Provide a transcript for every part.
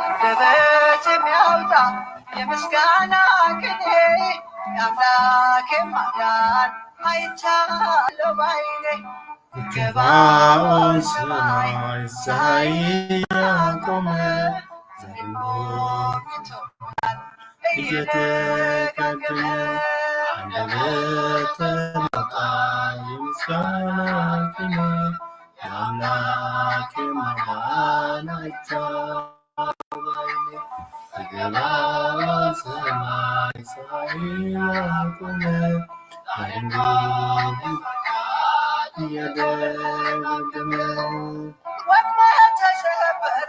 አንደበት የሚያወጣ የምስጋና ቅኔ የአምላኬ ማዳን አይቻለሁ ባይኔ። ገባኦን ሰማይ ፀሐይ ያቆመ ዛሬም ሞልቶናል እየደጋገመ እየደጋገመ አንደበተ ያውጣ የምስጋና ቅኔ የአምላኬ ማዳን አይቻለሁ ባይኔ። በገባኦን ሰማይ ፀሐይ ያቆመ ዛሬም እየደጋገመ ወጥመድ ተሰበረ፣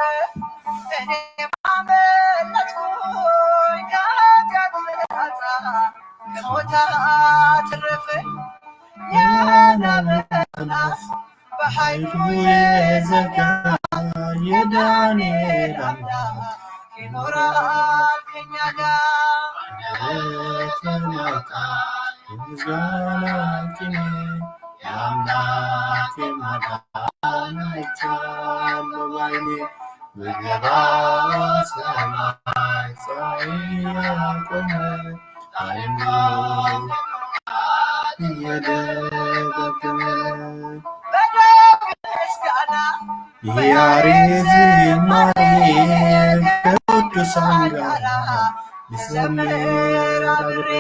እኔም አመለጥኩኝ ከኃጢአት ፍላጻ፣ ከሞት አተረፈኝ የነብርን አፍ በኃይሉ የዘጋ የዘጋ የዳንኤል የዳንኤል አምላክ አምላክ ይኖራል ከኛ ጋር። አንደበትን ያውጣ የምስጋና ቅኔ የአምላኬ ማዳን አይቻለሁ ባይኔ። በገባኦን ሰማይ ፀሐይ ያቆመ ዛሬም እየደጋገመ በደም ምስጋና የያሬድ በያሬድ ዝማሬ ዝማሬ ከቅዱሳን ከቅዱሳን ጋር ጋራ ልዘምር ልዘምር አብሬ አብሬ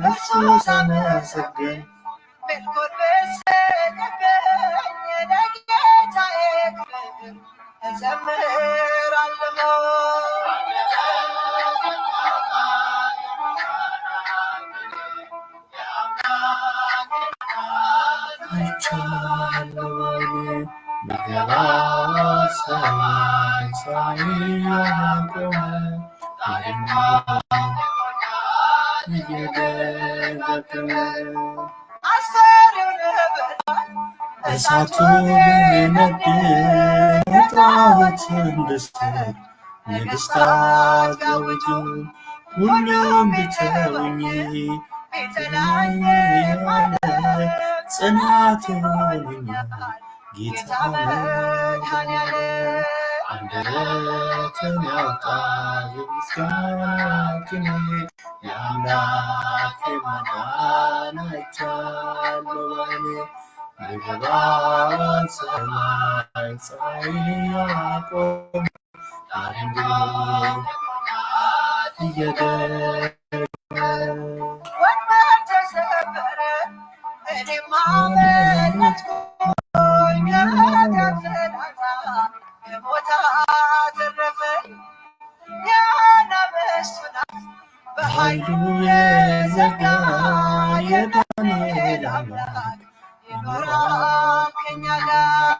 እርሱ እርሱ ሳመሰግን ሳመሰግን ሜልኮል ብትስቅብኝ ለጌታዬ ክብር እዘምራለሁ። አይቻለሁ ባይኔ። በገባኦን ሰማይ ፀሐይ ያቆመ ዛሬም እየደጋገመ አስፈሪው ነበልባል እሳቱ እሳቱ ቢነድ ቢነድ ጣዖትን ብስር ነገሥታት ነገሥታት ቢያውጁ ቢያውጁ ሁሉም ሁሉም ቢተውኝ ቢተውኝ ቢጠላኝ አለ ማንም ጽናት ጽናት ይሆነኛል ይሆነኛል ጌታ ጌታ መድኃኔዓለም። መድኃኔዓለም። አንደበትን ያውጣ የምስጋና ቅኔ የአምላኬ ማዳን አይቻለሁ ባይኔ። በገባኦን ሰማይ ፀሐይ ያቆመ ዛሬም እየደገመ ወጥመድ ተሰበረ፣ እኔም አመለጥኩኝ ከኃጢአት ፍላጻ፣ ከሞት አተረፈኝ የአናብስቱን አፍ በኃይሉ በኃይሉ የዘጋ የዘጋ የዳንኤል የዳንኤል አምላክ አምላክ ይኖራል ይኖራል ከኛ ጋር።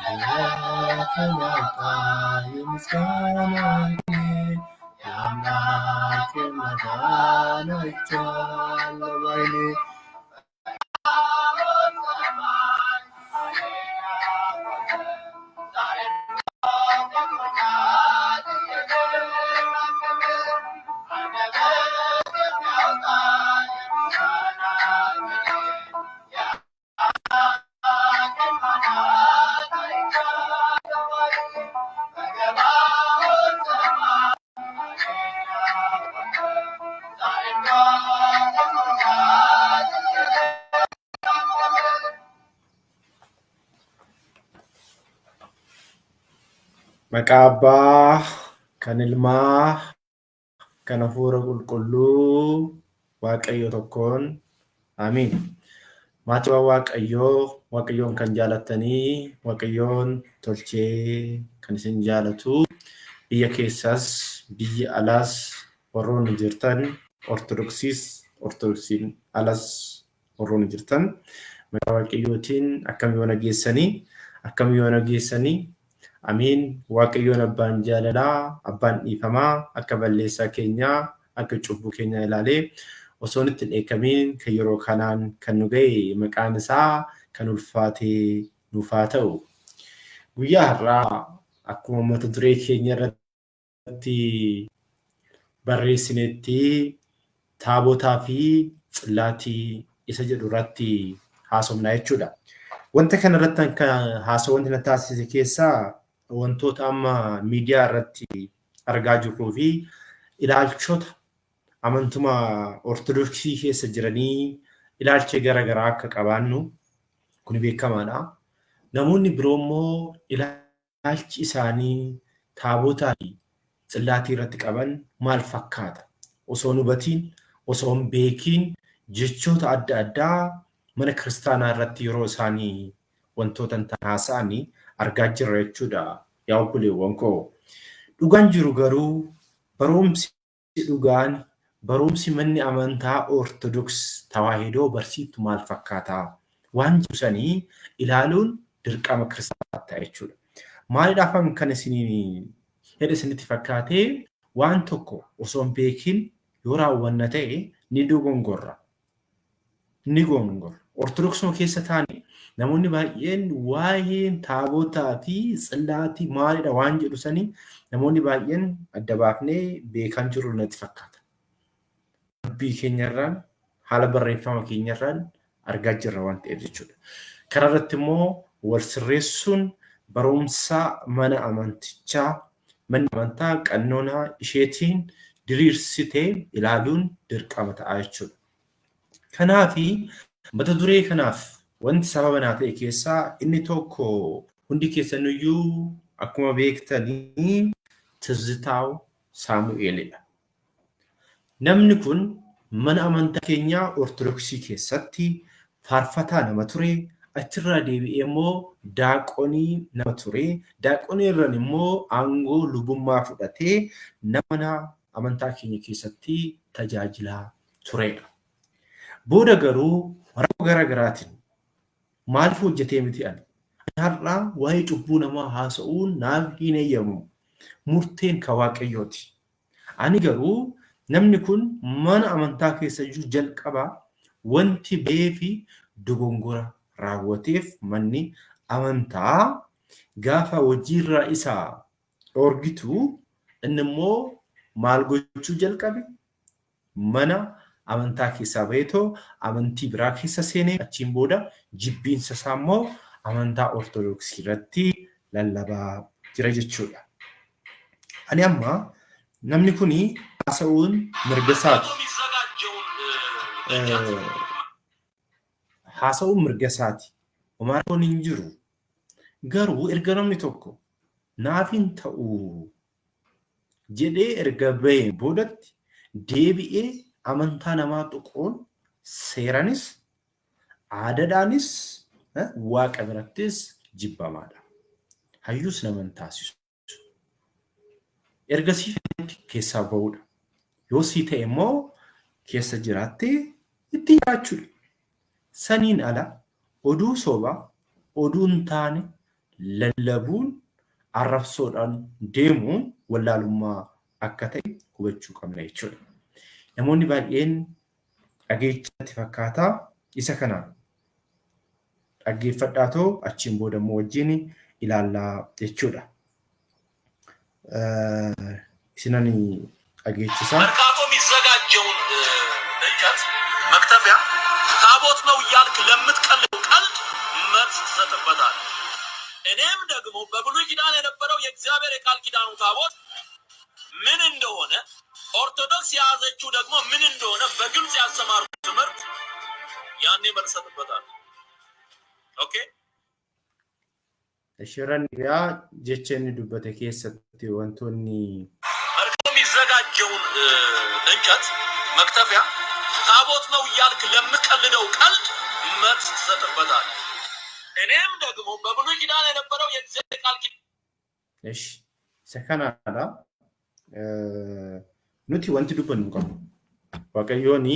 አንደበትን ያውጣ የምስጋና ቅኔ የአምላኬ ማዳን አይቻለሁ ባይኔ። Maqaa Abbaa kan Ilmaa kan Hafuura Qulqulluu Waaqayyo tokkoon Amiin. Maatiiwwan Waaqayyoo, Waaqayyoon kan jaalattanii, Waaqayyoon tolchee kan isin jaalatu, biyya keessaas biyya alaas warroonni jirtan, Ortodoksiis Ortodoksiin alas warroonni jirtan, maqaa Waaqayyootiin akkam yoona geessanii, akkam yoona geessanii, Amiin. Waaqayyoon abbaan jaalalaa, abbaan dhiifamaa, akka balleessaa keenyaa, akka cubbuu keenyaa ilaalee osoo nutti hin dheekkamiin kan yeroo kanaan kan nu ga'e maqaan isaa kan ulfaatee nuuf haa ta'u. Guyyaa har'aa akkuma mata duree keenya irratti barreessinetti taabotaa fi tsillaatii isa jedhu irratti haasofna jechuudha. Wanta kana irratti kan haasawaa wanti na taasise keessaa Wantoota amma miidiyaa irratti argaa jirruu fi ilaalchota amantuma Ortodoksii keessa jiranii ilaalcha gara garaa akka qabaannu kun beekamaadha. Namoonni biroo immoo ilaalchi isaanii taabotaa fi tsillaatii irratti qaban maal fakkaata? Osoo hin hubatiin, osoo hin beekiin jechoota adda addaa mana kiristaanaa irratti yeroo isaanii wantoota hin taane haasa'anii argaa jirra jechuudha yaa obboleewwan koo. Dhugaan jiru garuu barumsi dhugaan barumsi manni amantaa Ortodoks Tawaahidoo barsiiftu maal fakkaata? Waan jiru sanii ilaaluun dirqama kiristaanaa ta'a jechuudha. Maaliidhaaf kan isiniin jedhe isinitti fakkaatee waan tokko osoo hin beekin yoo raawwanna ta'e ni dogongorra. Ni gongorra. Ortodoksuma keessa taane namoonni baay'een waa'een taabotaa fi tsillaatii maalidha waan jedhu sanii namoonni baay'een adda baafnee beekan jiru natti fakkaata. Dubbii keenyarraan haala barreeffama keenyarraan argaa jirra waan ta'eef jechuudha. Kana irratti immoo wal sirreessuun barumsa mana amantichaa manni amantaa qannoonaa isheetiin diriirsitee ilaaluun dirqama ta'a jechuudha. Kanaafi mata duree kanaaf wanti sababa naa ta'e keessaa inni tokko hundi keessaniyyuu akkuma beektanii Tizitaaw Saamu'eelidha. Namni kun mana amantaa keenyaa Ortodoksii keessatti faarfataa nama ture, achirraa deebi'ee immoo daaqonii nama ture, daaqonii irraan immoo aangoo lubummaa fudhatee nama mana amantaa keenya keessatti tajaajilaa turedha. Booda garuu rakkoo gara garaatiin maaliif hojjetee miti ani? Har'aa waa'ee cubbuu namaa haasa'uun naaf hin eeyyamamu. Murteen ka Waaqayyooti. Ani garuu namni kun mana amantaa keessa jiru jalqabaa wanti ba'ee fi dogongora raawwateef manni amantaa gaafa hojiirraa isa dhoorgitu inni immoo maal gochuu jalqabe? Mana amantaa keessaa baheetoo amantii biraa keessa seenee achiin booda jibbiinsa isaa immoo amantaa Ortodoksii irratti lallabaa jira jechuudha. Ani amma namni kun haasa'uun mirga isaati. Haasa'uun mirga isaati. Homaa rakkoon hin jiru. Garuu erga namni tokko naaf hin ta'u jedhee erga baheen boodatti deebi'ee amantaa namaa tuquun seeranis aadaadhaanis waaqa birattis jibbamaadha. Hayyuus nama hin taasisu. Ergasii keessaa ba'uudha. Yoo sii ta'e immoo keessa jiraattee ittiin jiraachuudha. Saniin ala oduu sobaa, oduu hin taane lallabuun arrabsoodhaan deemuun wallaalummaa akka ta'e hubachuu qabna jechuudha. Namoonni baay'een dhageechatti fakkaata isa kana dhaggeeffadhaatoo achiin booda immoo wajjin ilaallaa jechuudha. Isinan dhageechisa. መርካቶ የሚዘጋጀውን እንጨት መክተፊያ ታቦት ነው እያልክ ለምትቀልደው ቀልድ መልስ ትሰጥበታል። እኔም ደግሞ በብሉይ ኪዳን የነበረው የእግዚአብሔር የቃል ኪዳኑ ታቦት ምን እንደሆነ ኦርቶዶክስ የያዘችው ደግሞ ምን እንደሆነ በግልጽ ያስተማርኩት ትምህርት ያኔ መልስ እሰጥበታለሁ። ኦኬ። Ishirran dhiyaa jecha inni dubbate keessatti wantoonni መርካቶ የሚዘጋጀውን እንጨት መክተፊያ ታቦት ነው እያልክ ለምትቀልደው ቀልድ መልስ ትሰጥበታል። እኔም ደግሞ በብሉይ ኪዳን የነበረው የእግዚአብሔር ቃል ኪዳን Ish, isa kanaadha. Nuti wanti dubbannu hin qabnu. Waaqayyoon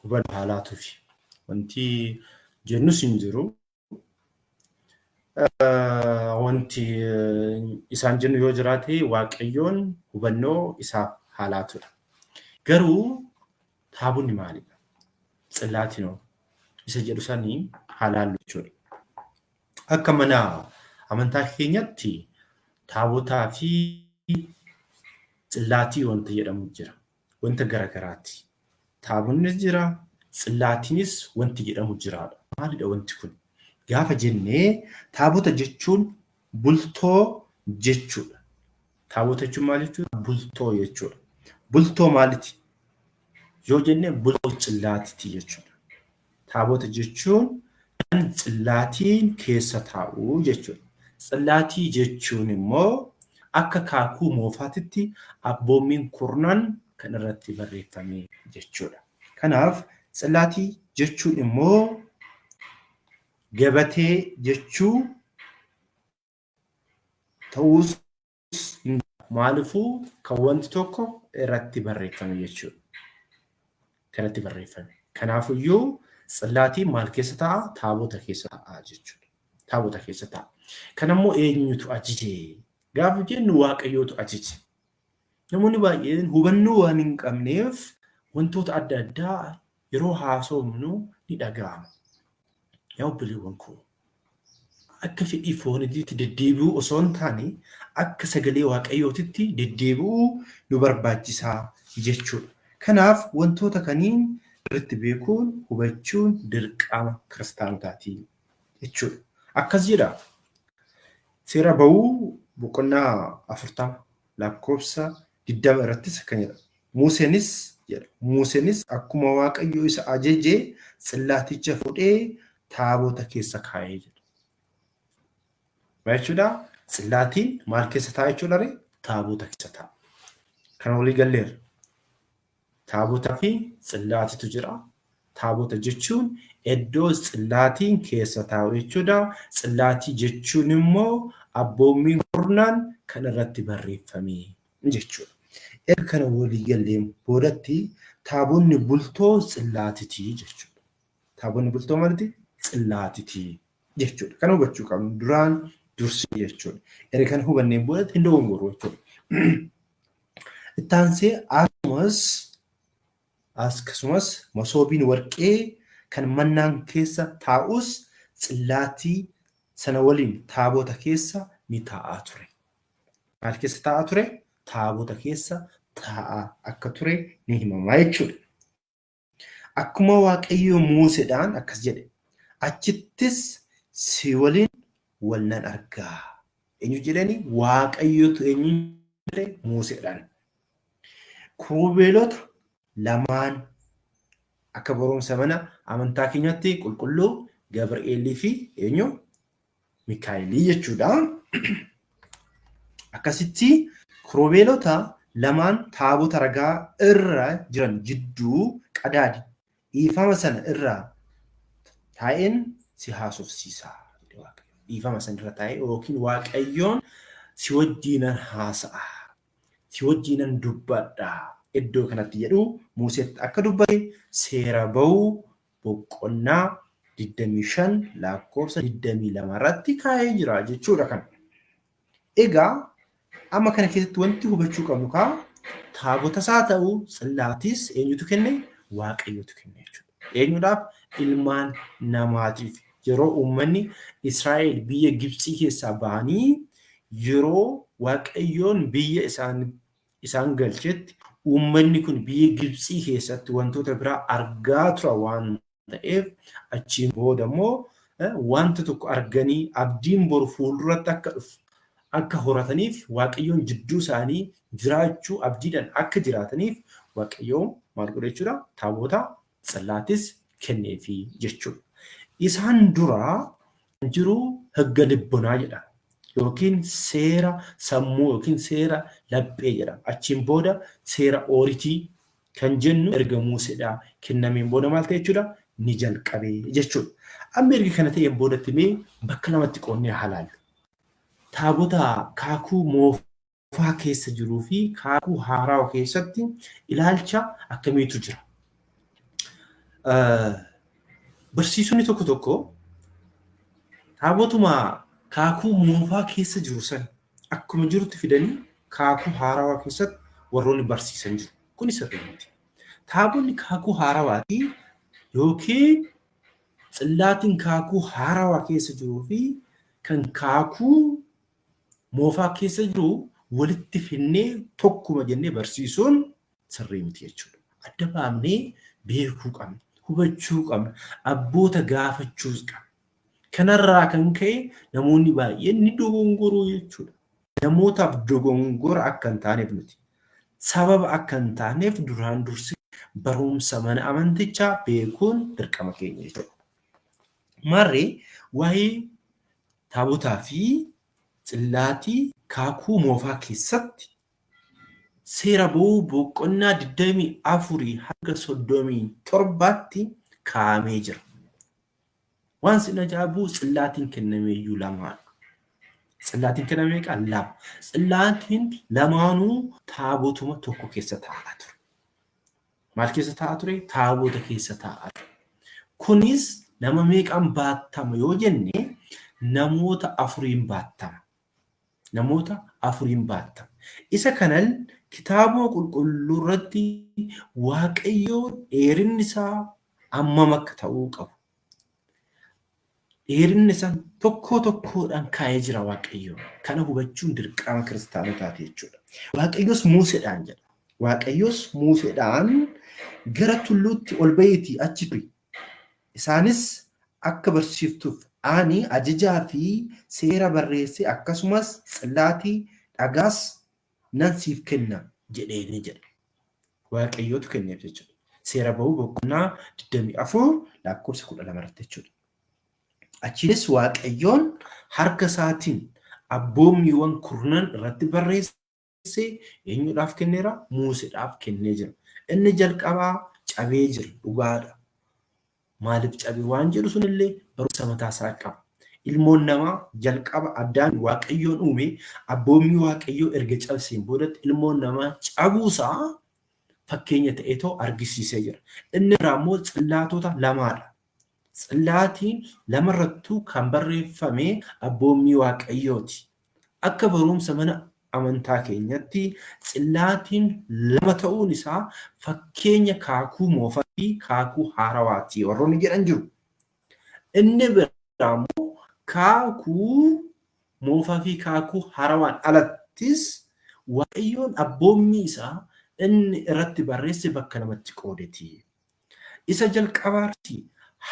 hubannoo haalaatuufi. Wanti jennus hin jiru. Wanti isaan jennu yoo jiraate Waaqayyoon hubannoo isaaf haalaatudha. Garuu taabonni maalidha? Tsillaatinoo isa jedhu sanii haalaallu jechuudha. Akka mana amantaa keenyatti taabotaa fi tsillaatii wanta jedhamu jira. Wanta garagaraati. Taabonnis jira, tsillaatiinis wanti jedhamu jiraadha. Maalidha wanti kun? Gaafa jennee taabota jechuun bultoo jechuudha. Taabota jechuun maal jechuudha? Bultoo jechuudha. Bultoo maaliti? Yoo jenne bultoo tsillaatiiti jechuudha. Taabota jechuun kan tsillaatiin keessa taa'u jechuudha. Tsillaatii jechuun immoo akka kaakuu moofaatitti abboommiin kurnan kan irratti barreeffame jechuudha. Kanaaf tsillaatii jechuun immoo gabatee jechuu ta'uus maaliifuu kan wanti tokko irratti barreeffame jechuudha. Kan irratti barreeffame. Kanaafiyyuu tsillaatiin maal keessa taa'a? Taabota keessa taa'a jechuudha. Taabota keessa taa'a. Kanammoo eenyutu ajaje? Gaafa jennu Waaqayyootu ajaje. Namoonni baay'een hubannoo waan hin qabneef wantoota adda addaa yeroo haasofnu ni dhaga'ama. Yaa obboleewwan koo, akka fedhii fooniitti deddeebi'uu osoo hin taane akka sagalee Waaqayyootitti deddeebi'uu nu barbaachisaa jechuudha. Kanaaf wantoota kaniin sirriitti beekuun hubachuun dirqama kiristaanotaati jechuudha. Akkas jedha seera ba'uu boqonnaa 40 lakkoofsa 20 irrattis akkan jedha. Museenis jedha. Museenis akkuma Waaqayyo isa ajaje tsillaaticha fuudhee taabota keessa kaa'ee jedha. Maal jechuudha? Tsillaatiin maal keessa taa'a jechuudha ree? Taabota keessa taa'a. Kana walii galleerra. Taabotaa fi tsillaatitu jira. Taabota jechuun iddoo tsillaatiin keessa taa'u jechuudha. Tsillaatii jechuun immoo abboommiin kurnaan kan irratti barreeffame jechuudha. Erga kana walii galleen boodatti taabonni bultoo tsillaatiti jechuudha. Taabonni bultoo maaliti? Tsillaatiti jechuudha. Kana hubachuu qabnu duraan dursee jechuudha. Erga kana hubanneen boodatti hin dogongoru jechuudha. Ittaansee akkasumas akkasumas masoobiin warqee kan mannaan keessa taa'us tsillaatii sana waliin taabota keessa ni taa'aa ture. Maal keessa taa'aa ture? Taabota keessa taa'aa akka ture ni himama jechuudha. Akkuma Waaqayyo Museedhaan akkas jedhe, achittis si waliin wal nan argaa. Eenyu jedhani? Waaqayyotu eenyu jedhe? Museedhaan. Kiruubeelota lamaan akka barumsa mana amantaa keenyatti qulqulluu Gabri'eelii fi eenyu? Mikaa'elii jechuudha. Akkasitti kiruubeelota lamaan taabota ragaa irra jiran jidduu qadaadi dhiifama sana irra taa'een si haasofsiisa. Dhiifama sana irra taa'ee yookiin Waaqayyoon si wajjiinan haasa'a. Si wajjiinan dubbadha. Iddoo kanatti jedhu Museetti akka dubbate seera ba'uu boqonnaa 25 lakkoofsa 22 irratti kaa'ee jira jechuudha kan. Egaa amma kana keessatti wanti hubachuu qabnu kaa taabotas haa ta'u tsillaatis eenyutu kenne? Waaqayyotu kenne jechuudha. Eenyudhaaf? Ilmaan namaatiif. Yeroo uummanni Israa'el biyya Gibxii keessaa ba'anii yeroo Waaqayyoon biyya isaan galchetti uummanni kun biyya Gibxii keessatti wantoota biraa argaa tura waan ta'eef achiin booda immoo wanta tokko arganii abdiin boru fuulduratti akka dhufu akka horataniif Waaqayyoon jidduu isaanii jiraachuu abdiidhaan akka jiraataniif Waaqayyoon maal godhe jechuudha taabota tsillaatis kenneefi jechuudha. Isaan dura kan jiru higga libbonaa jedhama. Yookiin seera sammuu yookiin seera laphee jedhama. Achiin booda seera ooritii kan jennu erga Museedhaa kennameen booda maal ta'e jechuudha? Ni jalqabe jechuudha. Amma erga kana ta'een boodatti mee bakka lamatti qoonnee haa laallu. Taabota kaakuu moofaa keessa jiruu fi kaakuu haarawa keessatti ilaalcha akkamiitu jira? Barsiisonni tokko tokko taabotuma kaakuu moofaa keessa jiru san akkuma jirutti fidanii kaakuu haarawaa keessatti warroonni barsiisan jiru. Kuni sirrii miti. Taabonni kaakuu haarawaatii yookiin tsillaatiin kaakuu haarawaa keessa jiruu fi kan kaakuu moofaa keessa jiru walitti finnee tokkuma jennee barsiisuun sirrii miti jechuudha. Adda baafnee beekuu qabna, hubachuu qabna, abboota gaafachuus qabna. Kanarraa kan ka'e namoonni baay'een ni dogongoruu jechuudha. Namootaaf dogongora akka hin taaneef nuti sababa akka hin taaneef duraan dursi barumsa mana amantichaa beekuun dirqama keenya jechuudha. Maarree waa'ee taabotaa fi tsillaatii kaakuu moofaa keessatti seera ba'uu boqonnaa 24 hanga 37tti kaa'amee jira. Waan sin ajaa'ibu tsillaatiin kenname iyyuu lamaadha. Tsillaatiin kenname meeqa? Lama. Tsillaatiin lamaanuu taabotuma tokko keessa taa'aa ture. Maal keessa taa'aa ture? Taabota keessa taa'aa ture. Kunis nama meeqaan baattama yoo jenne namoota afuriin baattama. Namoota afuriin baattama. Isa kanan kitaabuma qulqulluu irratti Waaqayyoo dheerinni isaa hammam akka ta'uu qabu. Dheerinni isaa tokkoo tokkoodhaan kaa'ee jira Waaqayyo. Kana hubachuun dirqama kiristaanotaati jechuudha. Waaqayyos Museedhaan jedha. Waaqayyos Museedhaan gara tulluutti ol ba'iitii achi turi. Isaanis akka barsiiftuuf ani ajajaa fi seera barreessee akkasumas tsillaatii dhagaas nan siif kenna jedheeni jedha. Waaqayyootu kenneef jechuudha. Seera ba'uu boqonnaa 24 lakkoofsa 12 irratti jechuudha. Achiinis Waaqayyoon harka isaatiin abboommiiwwan kurnan irratti barreessee eenyuudhaaf kenneera? Muuseedhaaf kennee jira. Inni jalqabaa cabee jira dhugaadha. Maaliif cabe waan jedhu sunillee barumsa mataa isaa qaba. Ilmoon namaa jalqaba addaan Waaqayyoon uume abboommii Waaqayyoo erga cabseen boodatti ilmoon namaa cabuusaa fakkeenya ta'eetoo argisiisee jira. Inni biraa immoo tsillaatota lamaadha. Tsillaatiin lamarrattuu kan barreeffame abboommii Waaqayyooti. Akka barumsa mana amantaa keenyatti tsillaatiin lama ta'uun isaa fakkeenya kaakuu moofaa fi kaakuu haarawaati warroonni jedhan jiru. Inni biraa immoo kaakuu moofaa fi kaakuu haarawaan alattis Waaqayyoon abboommii isaa inni irratti barreesse bakka lamatti qoodeti. Isa jalqabaarratti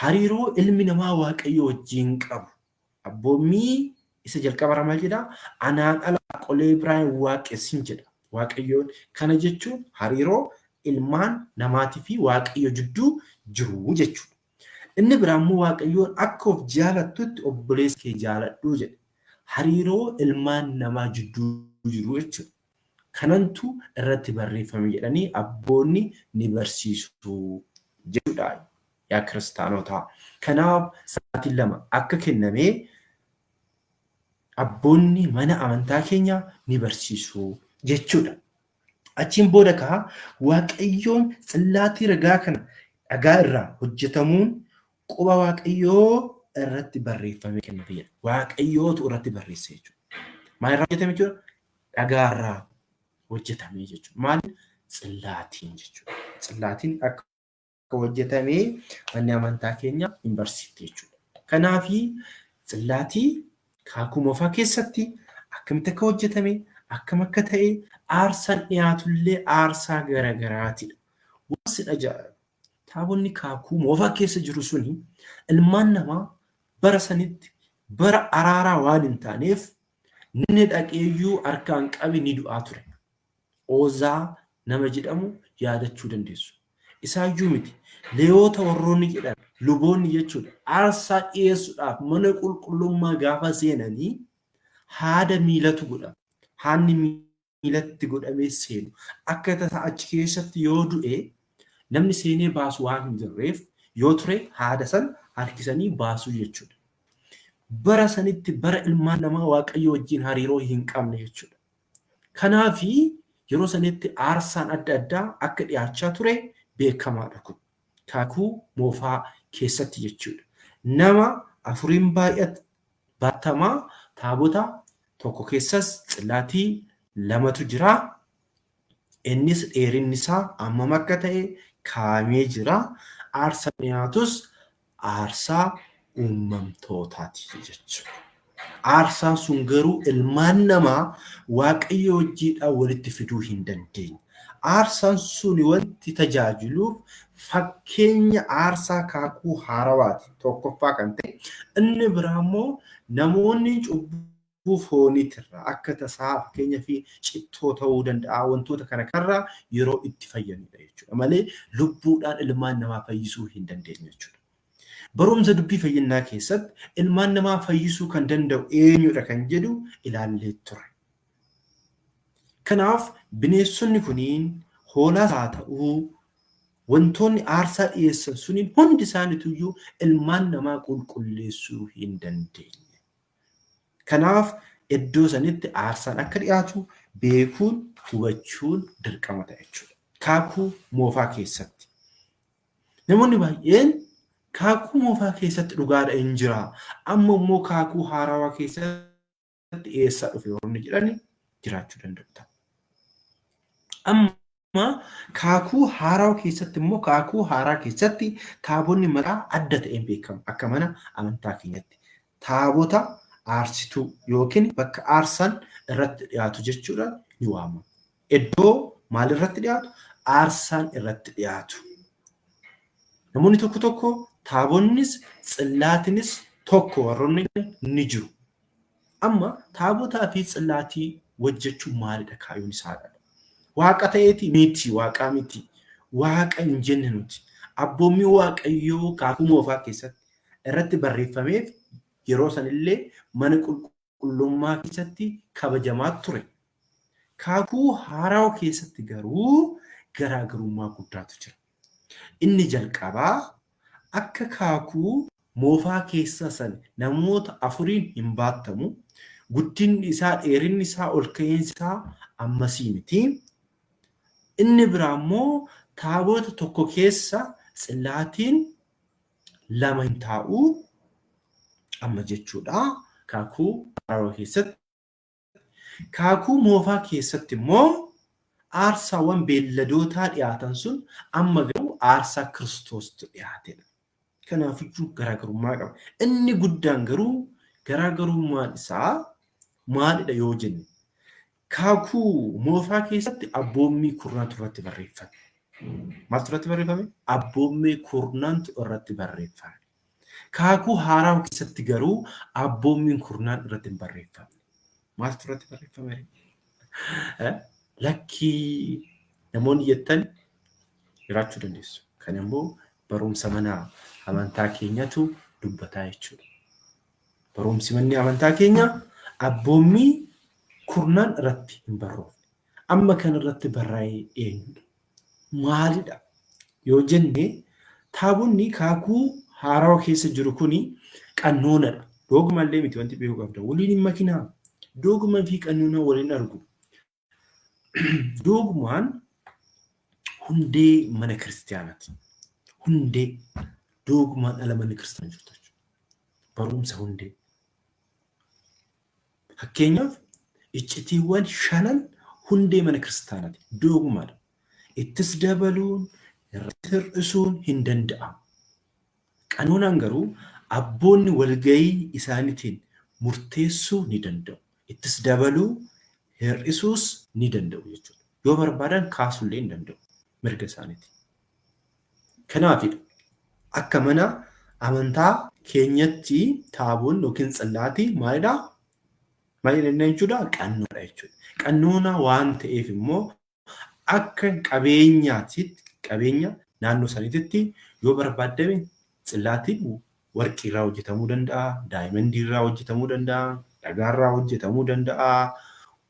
hariiroo ilmi namaa Waaqayyo wajjin qabu. Abboommii isa jalqabaarra maal jedha? Anaan ala waaqolee biraa hin waaqessin jedha. Waaqayyoon kana jechuun hariiroo ilmaan namaatii fi Waaqayyo jidduu jiru jechuudha. Inni biraa immoo Waaqayyoon akka of jaalattutti obboleessa kee jaaladhu jedhe. Hariiroo ilmaan namaa jidduu jiru jechuudha. Kanantu irratti barreeffame jedhanii abboonni ni barsiisu jechuudha yaa kiristaanotaa. Kanaaf sa'aatiin lama akka kenname abboonni mana amantaa keenya ni barsiisu jechuudha. Achiin booda kaa Waaqayyoon tsillaatii ragaa kana dhagaa irraa hojjetamuun quba Waaqayyoo irratti barreeffamee kenname jedha. Waaqayyootu irratti barreesse jechuudha. Maal irraa hojjetame jechuudha? Dhagaa irraa hojjetame jechuudha. Maal? Tsillaatiin jechuudha. Tsillaatiin akka hojjetame manni amantaa keenya hin barsiifte jechuudha. Kanaafi tsillaatii kaakuu moofaa keessatti akkamitti akka hojjetame, akkam akka ta'e, aarsaan dhiyaatullee aarsaa garagaraatidha. Waan sin ajaa'ibu taabonni kaakuu moofaa keessa jiru suni ilmaan namaa bara sanitti bara araaraa waan hin taaneef namni dhaqeeyyuu harkaan qabe ni du'aa ture. Oozaa nama jedhamu yaadachuu dandeessu. Isaayyuu miti. Leewoota warroonni jedhan luboonni jechuudha. Aarsaa dhiyeessuudhaaf mana qulqullummaa gaafa seenanii haada miilatu godhama. Haadni miilatti godhamee seenu. Akka tasaa achi keessatti yoo du'e namni seenee baasu waan hin jirreef yoo ture haada san harkisanii baasuu jechuudha. Bara sanitti bara ilmaan namaa Waaqayyo wajjin hariiroo hin qabne jechuudha. Kanaafi yeroo sanitti aarsaan adda addaa akka dhiyaachaa ture beekamaadha kun. Kakuu moofaa keessatti jechuudha. Nama afuriin baay'ata baattamaa taabota tokko keessas tsillaatii lamatu jira. Innis dheerinni isaa hammam akka ta'e kaa'amee jira. Aarsaan dhiyaatus aarsaa uumamtootaati jechuudha. Aarsaan sun garuu ilmaan namaa Waaqayyo wajjiidhaan walitti fiduu hin dandeenye. Aarsaan sun wanti tajaajiluuf fakkeenya aarsaa kaakuu haarawaati tokkoffaa kan ta'e. Inni biraa immoo namoonni cubbuu Lubbuu fooniitirraa akka tasaa fakkeenyaa fi cittoo ta'uu danda'a wantoota kana kanarraa yeroo itti fayyanidha jechuudha malee lubbuudhaan ilmaan namaa fayyisuu hin dandeenye jechuudha. Barumsa dubbii fayyinnaa keessatti ilmaan namaa fayyisuu kan danda'u eenyudha kan jedhu ilaallee ture. Kanaaf bineensonni kuniin hoolaas haa ta'uu wantoonni aarsaa dhiyeessan suniin hundi isaaniituyyuu ilmaan namaa qulqulleessuu hin dandeenye. Kanaaf iddoo sanitti aarsaan akka dhiyaatu beekuun hubachuun dirqama ta'a jechuudha. Kaakuu moofaa keessatti. Namoonni baay'een kaakuu moofaa keessatti dhugaadha hin jira. Amma immoo kaakuu haarawaa keessatti eessaa dhufe warri jedhani jiraachuu danda'u ta'a. Amma kaakuu haarawaa keessatti immoo kaakuu haaraa keessatti taabonni maqaa adda ta'een beekamu akka mana amantaa keenyatti. Taabota aarsituu yookiin bakka aarsaan irratti dhiyaatu jechuudha ni waamama. Iddoo maal irratti dhiyaatu? Aarsaan irratti dhiyaatu. Namoonni tokko tokko taabonnis tsillaatinis tokko warroonni ni jiru. Amma taabotaa fi tsillaatii hojjechuun maalidha kaayyoon isaadha? Waaqa ta'eeti miti, waaqaa miti. Waaqa hin jenne nuti. Abboommii Waaqayyoo kaakuu moofaa keessatti irratti barreeffameef yeroo sanillee mana qulqullummaa keessatti kabajamaa ture. Kaakuu haarawaa keessatti garuu garaagarummaa guddaatu jira. Inni jalqabaa akka kaakuu moofaa keessa san namoota afuriin hin baattamu. Guddinni isaa, dheerinni isaa, ol ka'iinsi isaa ammasii miti. Inni biraa immoo taabota tokko keessa tsillaatiin lama hin taa'u amma jechuudha. Kaakuu haarawaa keessatti. Kaakuu moofaa keessatti immoo aarsaawwan beelladootaa dhiyaatan sun amma garuu aarsaa Kiristoostu dhiyaatedha. Kanaafiyyuu garaagarummaa qaba. Inni guddaan garuu garaagarummaan isaa maalidha yoo jenne kaakuu moofaa keessatti abboommii kurnaantu irratti barreeffame. Maaltu irratti barreeffame? Abboommii kurnaantu irratti barreeffame. Kaakuu haaraa keessatti garuu abboommiin kurnaan irratti hin barreeffamne. Maaltu irratti barreeffame? Lakkii namoonni jettan jiraachuu dandeessu. Kan immoo barumsa mana amantaa keenyatu dubbataa jechuudha. Barumsi manni amantaa keenya abboommii kurnaan irratti hin barroofne. Amma kan irratti barraa'e eenyudha? Maalidha? Yoo jenne taabonni kaakuu haarawaa keessa jiru kuni qannoonadha. Doogma illee miti wanti beekuu qabda. Waliin hin makinaa. Doogma fi qannoona waliin argu. Doogmaan hundee mana kiristiyaanaati. Hundee doogmaan ala manni kiristiyaana jirtu jechuudha. Barumsa hundee. Fakkeenyaaf iccitiiwwan shanan hundee mana kiristaanaati. Doogmaadha. Ittis dabaluun irratti hir'isuun hin danda'amu. Qanoonaan garuu abboonni walgahii isaaniitiin murteessuu ni danda'u. Ittis dabaluu hir'isuus ni danda'u jechuudha. Yoo barbaadan kaasuullee ni danda'u. Mirga isaaniiti. Kanaafidha akka mana amantaa keenyatti taaboonni yookiin tsillaatii maalidha? Maal jenna jechuudha? Qannoodha jechuudha. Qannoona waan ta'eef immoo akka qabeenyaatitti qabeenya naannoo saniititti yoo barbaaddame tsillaatiin warqii irraa hojjetamuu danda'a, daayimandii irraa hojjetamuu danda'a, dhagaa irraa hojjetamuu danda'a,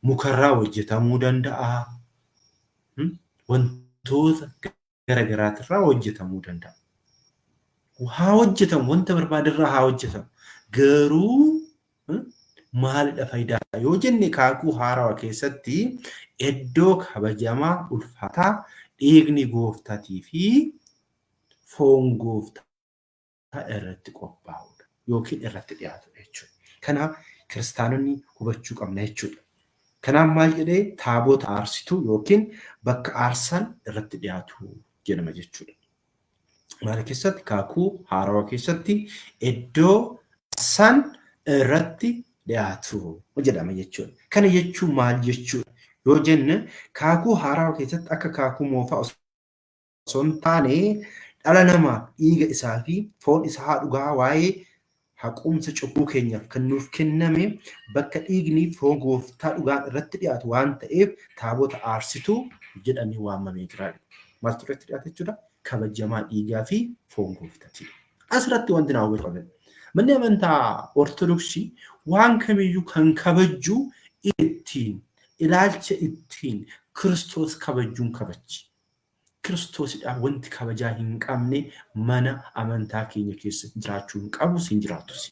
muka irraa hojjetamuu danda'a. Wantoota garaagaraatirraa hojjetamuu danda'a. Haa hojjetamu, wanta barbaaderraa haa hojjetamu. Garuu maalidha faayidaa yoo jenne kaakuu haarawaa keessatti iddoo kabajamaa ulfaataa dhiigni gooftaatii fi foon gooftaa irratti qophaa'udha yookiin irratti dhiyaatudha jechuudha. Kanaaf kiristaanonni hubachuu qabna jechuudha. Kanaaf maal jedhee taabota aarsituu yookiin bakka aarsaan irratti dhiyaatu jedhama jechuudha. Maal keessatti? Kaakuu haarawaa keessatti iddoo aarsaan irratti dhiyaatu jedhama jechuudha. Kana jechuun maal jechuudha? Yoo jenne kaakuu haarawaa keessatti akka kaakuu moofaa osoo hin taane dhala namaaf dhiiga isaa fi foon isaa dhugaa waa'ee Haqumsa cubbuu keenyaaf kan nuuf kenname bakka dhiigni foon gooftaa dhugaan irratti dhiyaatu waan ta'eef taabota aarsituu jedhamee waamamee jira. Maaltu irratti dhiyaata jechuudha? Kabajamaa dhiigaa fi foon gooftaati. Asirratti wanti naa hubachuu qaban. Manni amantaa Ortodoksii waan kamiyyuu kan kabajju ittiin ilaalcha ittiin Kiristoos kabajjuun kabajji. Kiristoosidhaaf wanti kabajaa hin qabne mana amantaa keenya keessa jiraachuu hin qabus hin jiraatus.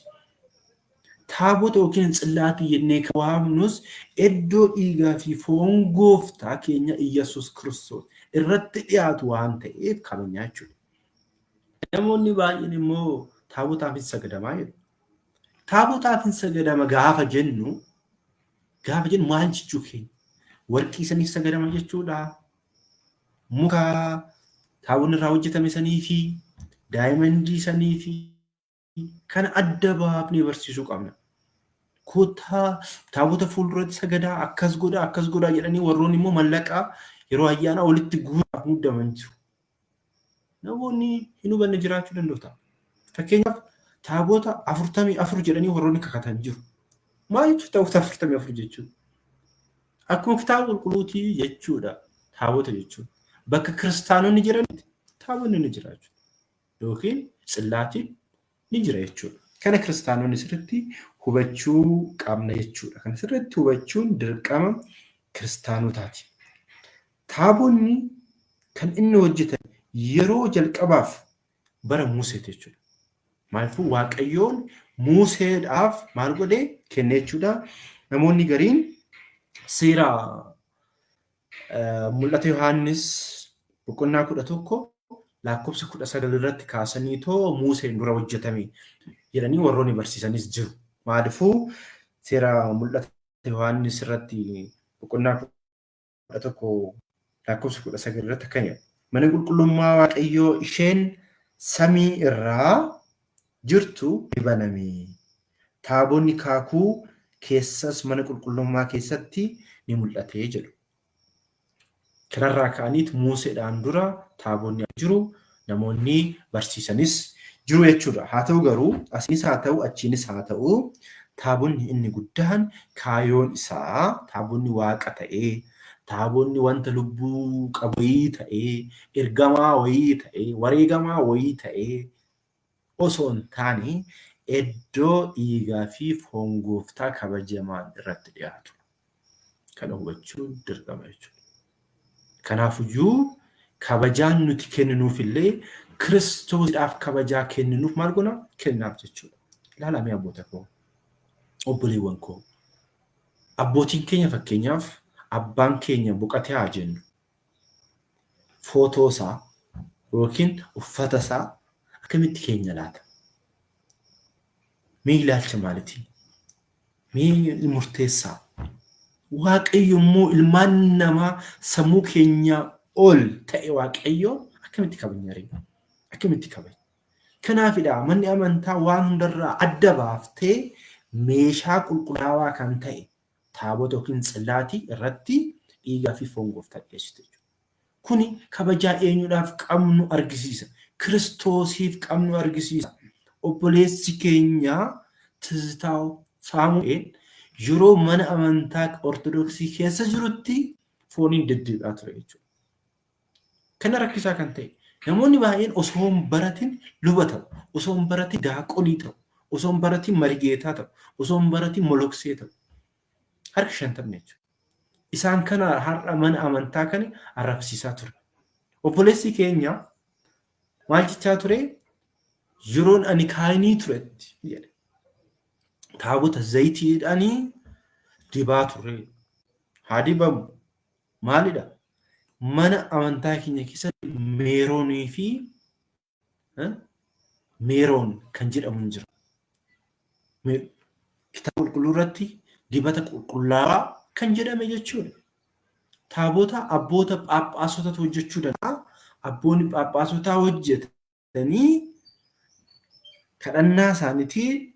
Taabota yookiin tsillaatii jennee kan waamnus iddoo dhiigaa fi foon gooftaa keenya Iyyasuus Kiristoos irratti dhiyaatu waan ta'eef kabajnaa jechuudha. Namoonni baay'een immoo taabotaaf hin sagadamaa jedhu. Taabotaaf hin sagadama gaafa jennu maal jechuu keenya? Warqii saniif sagadama jechuudha. Muka taabonni irraa hojjetame sanii fi diamondii sanii fi kana adda baafnee barsiisuu qabna. Kottaa taabota fuulduratti sagadaa, akkas godhaa, akkas godhaa jedhanii warroonni immoo mallaqaa yeroo ayyaanaa walitti guuruudhaaf muddaman jiru. Namoonni hin hubanne jiraachuu danda'u ta'a. Fakkeenyaaf, taabota 44 jedhanii warroonni kakatan jiru. Maal jechuudha taabota 44 jechuun? Akkuma kitaaba qulqulluutii jechuudha taabota jechuun. Bakka kiristaanonni jiranitti taabonni ni jira jechuudha. Yookiin tsillaatiin ni jira jechuudha. Kana kiristaanonni sirriitti hubachuu qabna jechuudha. Kana sirriitti hubachuun dirqama kiristaanotaati. Taabonni kan inni hojjetame yeroo jalqabaaf bara Museeti jechuudha. Maaliifuu Waaqayyoon Museedhaaf maal godhee kenne jechuudha. Namoonni gariin seera Mul'ata Yohaannis boqonnaa 11 lakkoofsa 19 irratti kaasanii too Museen dura hojjetame jedhanii warroonni barsiisanis jiru. Maaliifuu seera Mul'ata Yohaannis irratti boqonnaa 11 lakkoofsa 19 irratti akkana jedha. Mana qulqullummaa Waaqayyoo isheen samii irraa jirtu ni baname. Taabonni kaakuu keessas mana qulqullummaa keessatti ni mul'ate jedhu. Kanarraa ka'aniit Museedhaan dura taabonni jiru, namoonni barsiisanis jiru jechuudha. Haa ta'u garuu, asiinis haa ta'u achiinis haa ta'u, taabonni inni guddaan kaayoon isaa taabonni waaqa ta'ee, taabonni wanta lubbuu qabu wayii ta'ee, ergamaa wayii ta'ee, wareegamaa wayii ta'ee osoo hin taane iddoo dhiigaa fi foon gooftaa kabajamaan irratti dhiyaatu. Kana hubachuun dirqama jechuudha. Kanaafuyyuu kabajaan nuti kenninuuf illee Kiristoosiidhaaf kabajaa kenninuuf maal goona? Kennaaf jechuudha. Ilaalaa mee abboota koo, obboleewwan koo. Abbootiin keenya, fakkeenyaaf abbaan keenya boqatee haa jennu. Footoo isaa yookiin uffata isaa akkamitti keenya laata? Mee ilaalcha maaliitiin? Mee murteessaa. Waaqayyo immoo ilmaan namaa sammuu keenyaa ol ta'e Waaqayyo akkamitti kabajna ree? Akkamitti kabajna? Kanaafidha manni amantaa waan hundarraa adda baaftee meeshaa qulqullaawaa kan ta'e taabota yookiin tsillaatii irratti dhiigaa fi foon gooftaa dhiyeessite jechuudha. Kuni kabajaa eenyuudhaaf qabnu argisiisa? Kiristoosiif qabnu argisiisa. Obboleessi keenya Tizitaaw Saamu'eel yeroo mana amantaa Ortodoksii keessa jirutti fooniin deddeebi'aa ture jechuudha. Kana rakkisaa kan ta'e, namoonni baay'een osoo hin baratin luba ta'u, osoo hin baratin daaqonii ta'u, osoo hin baratin marigeetaa ta'u, osoo hin baratin moloksee ta'u. Harka shantamni jechuudha. Isaan kana har'a mana amantaa kana arrabsiisaa ture. Obboleessi keenya maal jechaa ture? Yeroon ani kaayinii turetti jedhe. Taabota zayitiidhaanii dibaa ture. Haa dibamu. Maalidha? Mana amantaa keenya keessatti meeroonii fi meeroon kan jedhamu hin jira. Kitaaba qulqulluu irratti dibata qulqullaa'aa kan jedhame jechuudha. Taabota abboota phaaphaasotaatu hojjechuu danda'a. Abboonni phaaphaasotaa hojjetanii kadhannaa isaaniitiin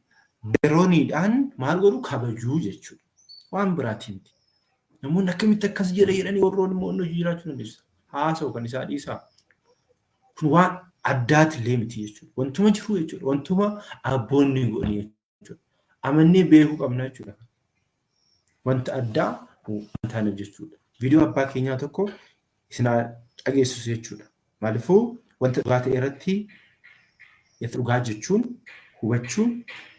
meerooniidhaan maal godhu? Kabajuu jechuudha. Waan biraatiin miti. Namoonni akkamitti akkas jedha jedhanii warroonni immoo hojii jiraachuu dandeessu. Haasa'u kan isaa dhiisaa. Kun waan addaatillee miti jechuudha. Wantuma jiru jechuudha. Wantuma abboonni godhani jechuudha. Amannee beekuu qabna jechuudha. Wanta addaa waan taaneef jechuudha. Viidiyoo abbaa keenyaa tokko isin dhageessisu jechuudha. Maaliifuu wanta dhugaa ta'e irratti dhugaa jechuun hubachuun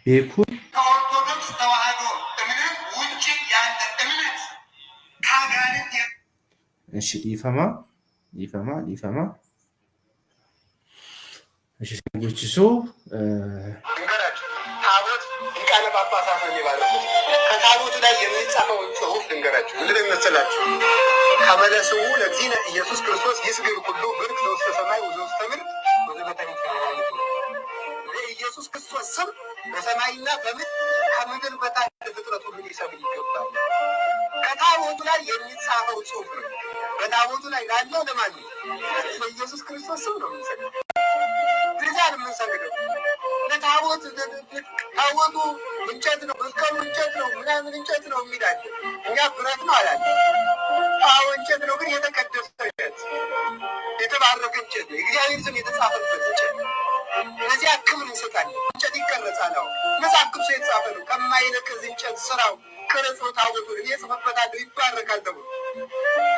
beekuun ከኦርቶዶክስ ተዋሕዶ እምነት ውጭ ያለ እምነት ከአጋንንት እሺ dhiifama dhiifama dhiifama. እሺ dhageessisu ልንገራችሁ። ታቦት ሊቃነ ጳጳሳት ነው የሚባረኩት። ከታቦቱ ላይ የሚጻፈውን ጽሑፍ ልንገራችሁ። ምንድን ነው መሰላችሁ? ከመ ለስሙ ለእግዚእነ ኢየሱስ ክርስቶስ ይስግድ ኩሉ ብርክ ዘውስተ ሰማይ ወዘውስተ ምድር ወዘበታሕት። ለኢየሱስ ክርስቶስ ስም በሰማይና በምድር ከምድር በታች ፍጥረት ሁሉ ሊሰግድ ይገባል። ከታቦቱ ላይ የሚጻፈው ጽሑፍ ነው። በታቦቱ ላይ ላለው ለማን ነው? ለኢየሱስ ክርስቶስ ስም ነው የምንሰግደው። ለዚያ ነው የምንሰግደው። ለታቦት ታቦቱ እንጨት ነው፣ መስቀሉ እንጨት ነው፣ ምናምን እንጨት ነው የሚላለ እኛ ብረት ነው አላለ። አዎ እንጨት ነው፣ ግን የተቀደሰ እንጨት፣ የተባረከ እንጨት ነው። የእግዚአብሔር ስም የተጻፈበት እንጨት ነው። ለዚያ ክብር እንሰጣለን። እንጨት ይቀረጻል። አሁን መጽሐፍ ቅዱስ የተጻፈ ነው። ከማይነቅዝ እንጨት ስራው ቅረጸው ታቦቱን እኔ እጽፍበታለሁ ይባረካል ተብሎ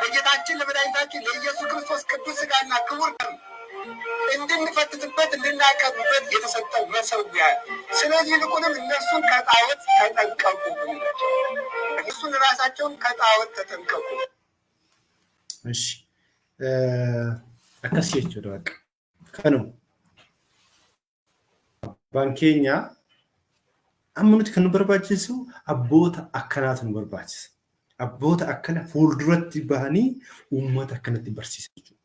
ለጌታችን ለመድኃኒታችን ለኢየሱስ ክርስቶስ ቅዱስ ሥጋና ክቡር ደም እንድንፈትትበት እንድናቀርብበት የተሰጠው መሰዊያ። ስለዚህ ይልቁንም እነርሱን ከጣዖት ተጠንቀቁ የሚላቸው እነሱን ራሳቸውን ከጣዖት ተጠንቀቁ። እሺ akkas jechuudha bakka. Kanuma abbaan keenya amma nuti kan nu barbaachisu abboota akkanaatu nu barbaachisa. Abboota akkana fuulduratti bahanii uummata akkanatti barsiisa jechuudha.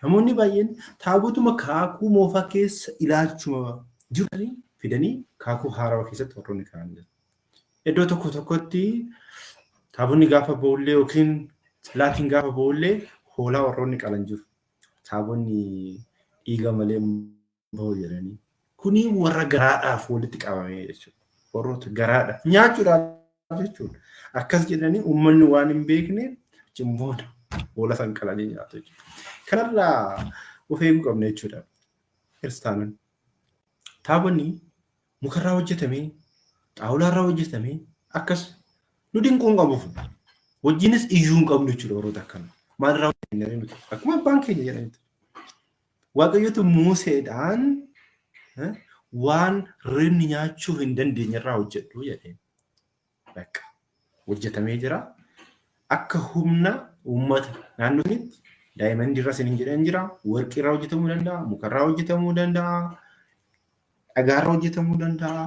Namoonni baay'een taabotuma kaakuu moofaa keessa ilaalchuma jiru fidanii kaakuu haarawaa keessatti warroonni kaa'an jiru. Iddoo tokko tokkotti taabonni gaafa ba'ullee yookiin laatiin gaafa ba'ullee hoolaa warroonni qalan jiru. Taabonni dhiiga malee bahu jedhanii. Kuni warra garaadhaaf walitti qabamee jechuudha. Warroota garaadhaaf nyaachuudhaaf jechuudha. Akkas jedhanii uummanni waan hin beekne achiin booda hoola san qalanii nyaatu jechuudha. Kanarraa of eeguu qabna jechuudha. Kiristaanonni. Taabonni mukarraa hojjetamee, xaawulaarraa hojjetamee akkas nu dinquu hin qabu. Wajjinis iyyuu hin qabnu jechuudha warroota akkana. Maalirraa hojjennee nuti? Akkuma abbaan keenya jedhanitti. Waaqayyotu Museedhaan waan ribni nyaachuu hin dandeenye irraa hojjedhu jedhee. Bakka hojjetamee jira. Akka humna uummata naannoo sanitti daayimandii irra isiniin jedhan jira. Warqii irraa hojjetamuu danda'a, mukarraa hojjetamuu danda'a, dhagaarraa hojjetamuu danda'a.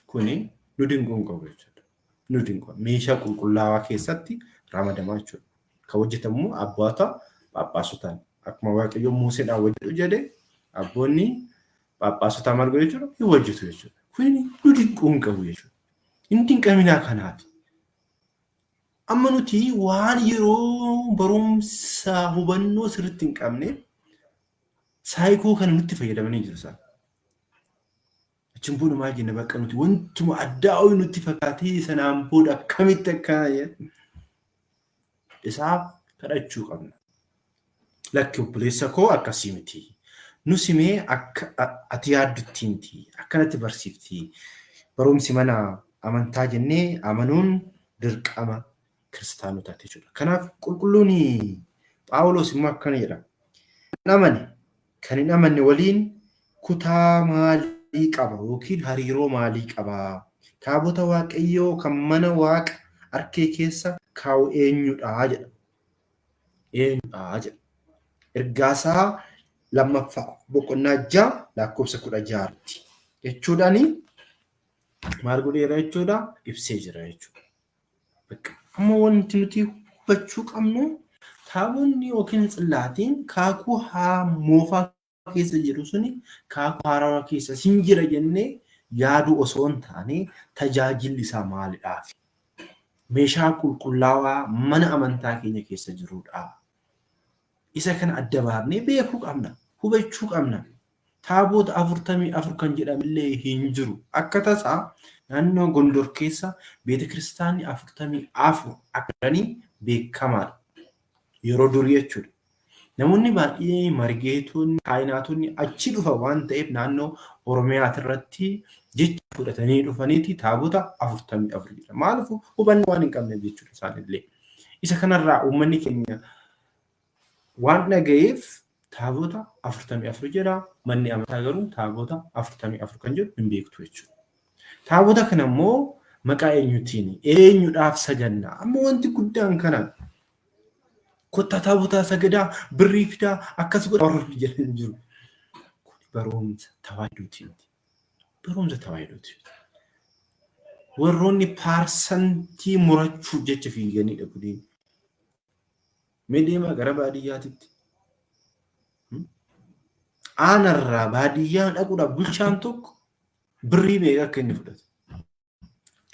Kuni nu dinquu hin qabu jechuudha. Nu dinqu meeshaa qulqullaa'aa keessatti ramadamaa jechuudha. Kan hojjetamu abboota phaaphaasotaan akkuma Waaqayyo Museedhaan hojjedhu jedhe abboonni phaaphaasotaa maal godhu jechuudha? Hin hojjetu jechuudha. Kuni nu dinquu hin qabu jechuudha. Hin dinqaminaa kanaati. Amma nuti waan yeroo barumsa hubannoo sirriitti hin qabne saayikoo kana nutti fayyadamanii jiru isaan. Achiin booda maal jenna bakka nuti wantuma addaa nutti fakkaatee sanaan booda akkamitti akkana jedhu isaaf kadhachuu qabna. Lakki obboleessa koo akkasii miti. Nus himee akka ati yaaddutti miti. Akkanatti barsiifti. Barumsi mana amantaa jennee amanuun dirqama kiristaanotaati jechuudha. Kanaaf qulqulluun Phaawulos immoo akkana jedha. Kan amane kan hin amanne waliin kutaa maalii qaba yookiin hariiroo maalii qaba? Taabota Waaqayyoo kan mana Waaqa arkee keessa kaa'u eenyudha jedha. Eenyudha jedha. Ergaasaa lammaffaa boqonnaa 6 lakkoofsa 16tti jechuudhaani maal godheera jechuudha ibsee jira jechuudha. Bakka amma wanti nuti hubachuu qabnu taabonni yookiin tsillaatiin kaakuu moofaa keessa jiru suni kaakuu haarawaa keessa sin jira jennee yaaduu osoo hin taane tajaajilli isaa maalidhaaf? Meeshaa qulqullaawaa mana amantaa keenya keessa jirudha. Isa kana adda baafnee beekuu qabna, hubachuu qabna. Taabota 44 kan jedhamillee hin jiru. Akka tasaa naannoo Gondor keessa beeta kiristaanni 44 akka jiranii beekamaadha. Yeroo durii jechuudha. Namoonni baay'ee margeetonni, kaayinaatonni achi dhufa waan ta'eef naannoo Oromiyaati irratti jecha fudhatanii dhufaniiti taabota 44 jedha. Maaliif hubannoo waan hin qabneef jechuudha isaanillee. Isa kanarraa uummanni keenya waan dhaga'eef taabota 44 jedha. Manni amantaa garuu taabota 44 kan jedhu hin beektu jechuudha. Taabota kana immoo maqaa eenyutiin eenyudhaaf saganna? Amma wanti guddaan kana kottaa taabotaa sagadaa birrii fidaa akkas godha warri jedhan jiru. Kun barumsa tawaahidooti. Barumsa tawaahidooti. Warroonni paarsantii murachuuf jecha fiiganidha kuniin. Mee deemaa gara baadiyyaatitti. Aanarraa baadiyyaa dhaquudhaaf bulchaan tokko birrii meeqa akka inni fudhatu.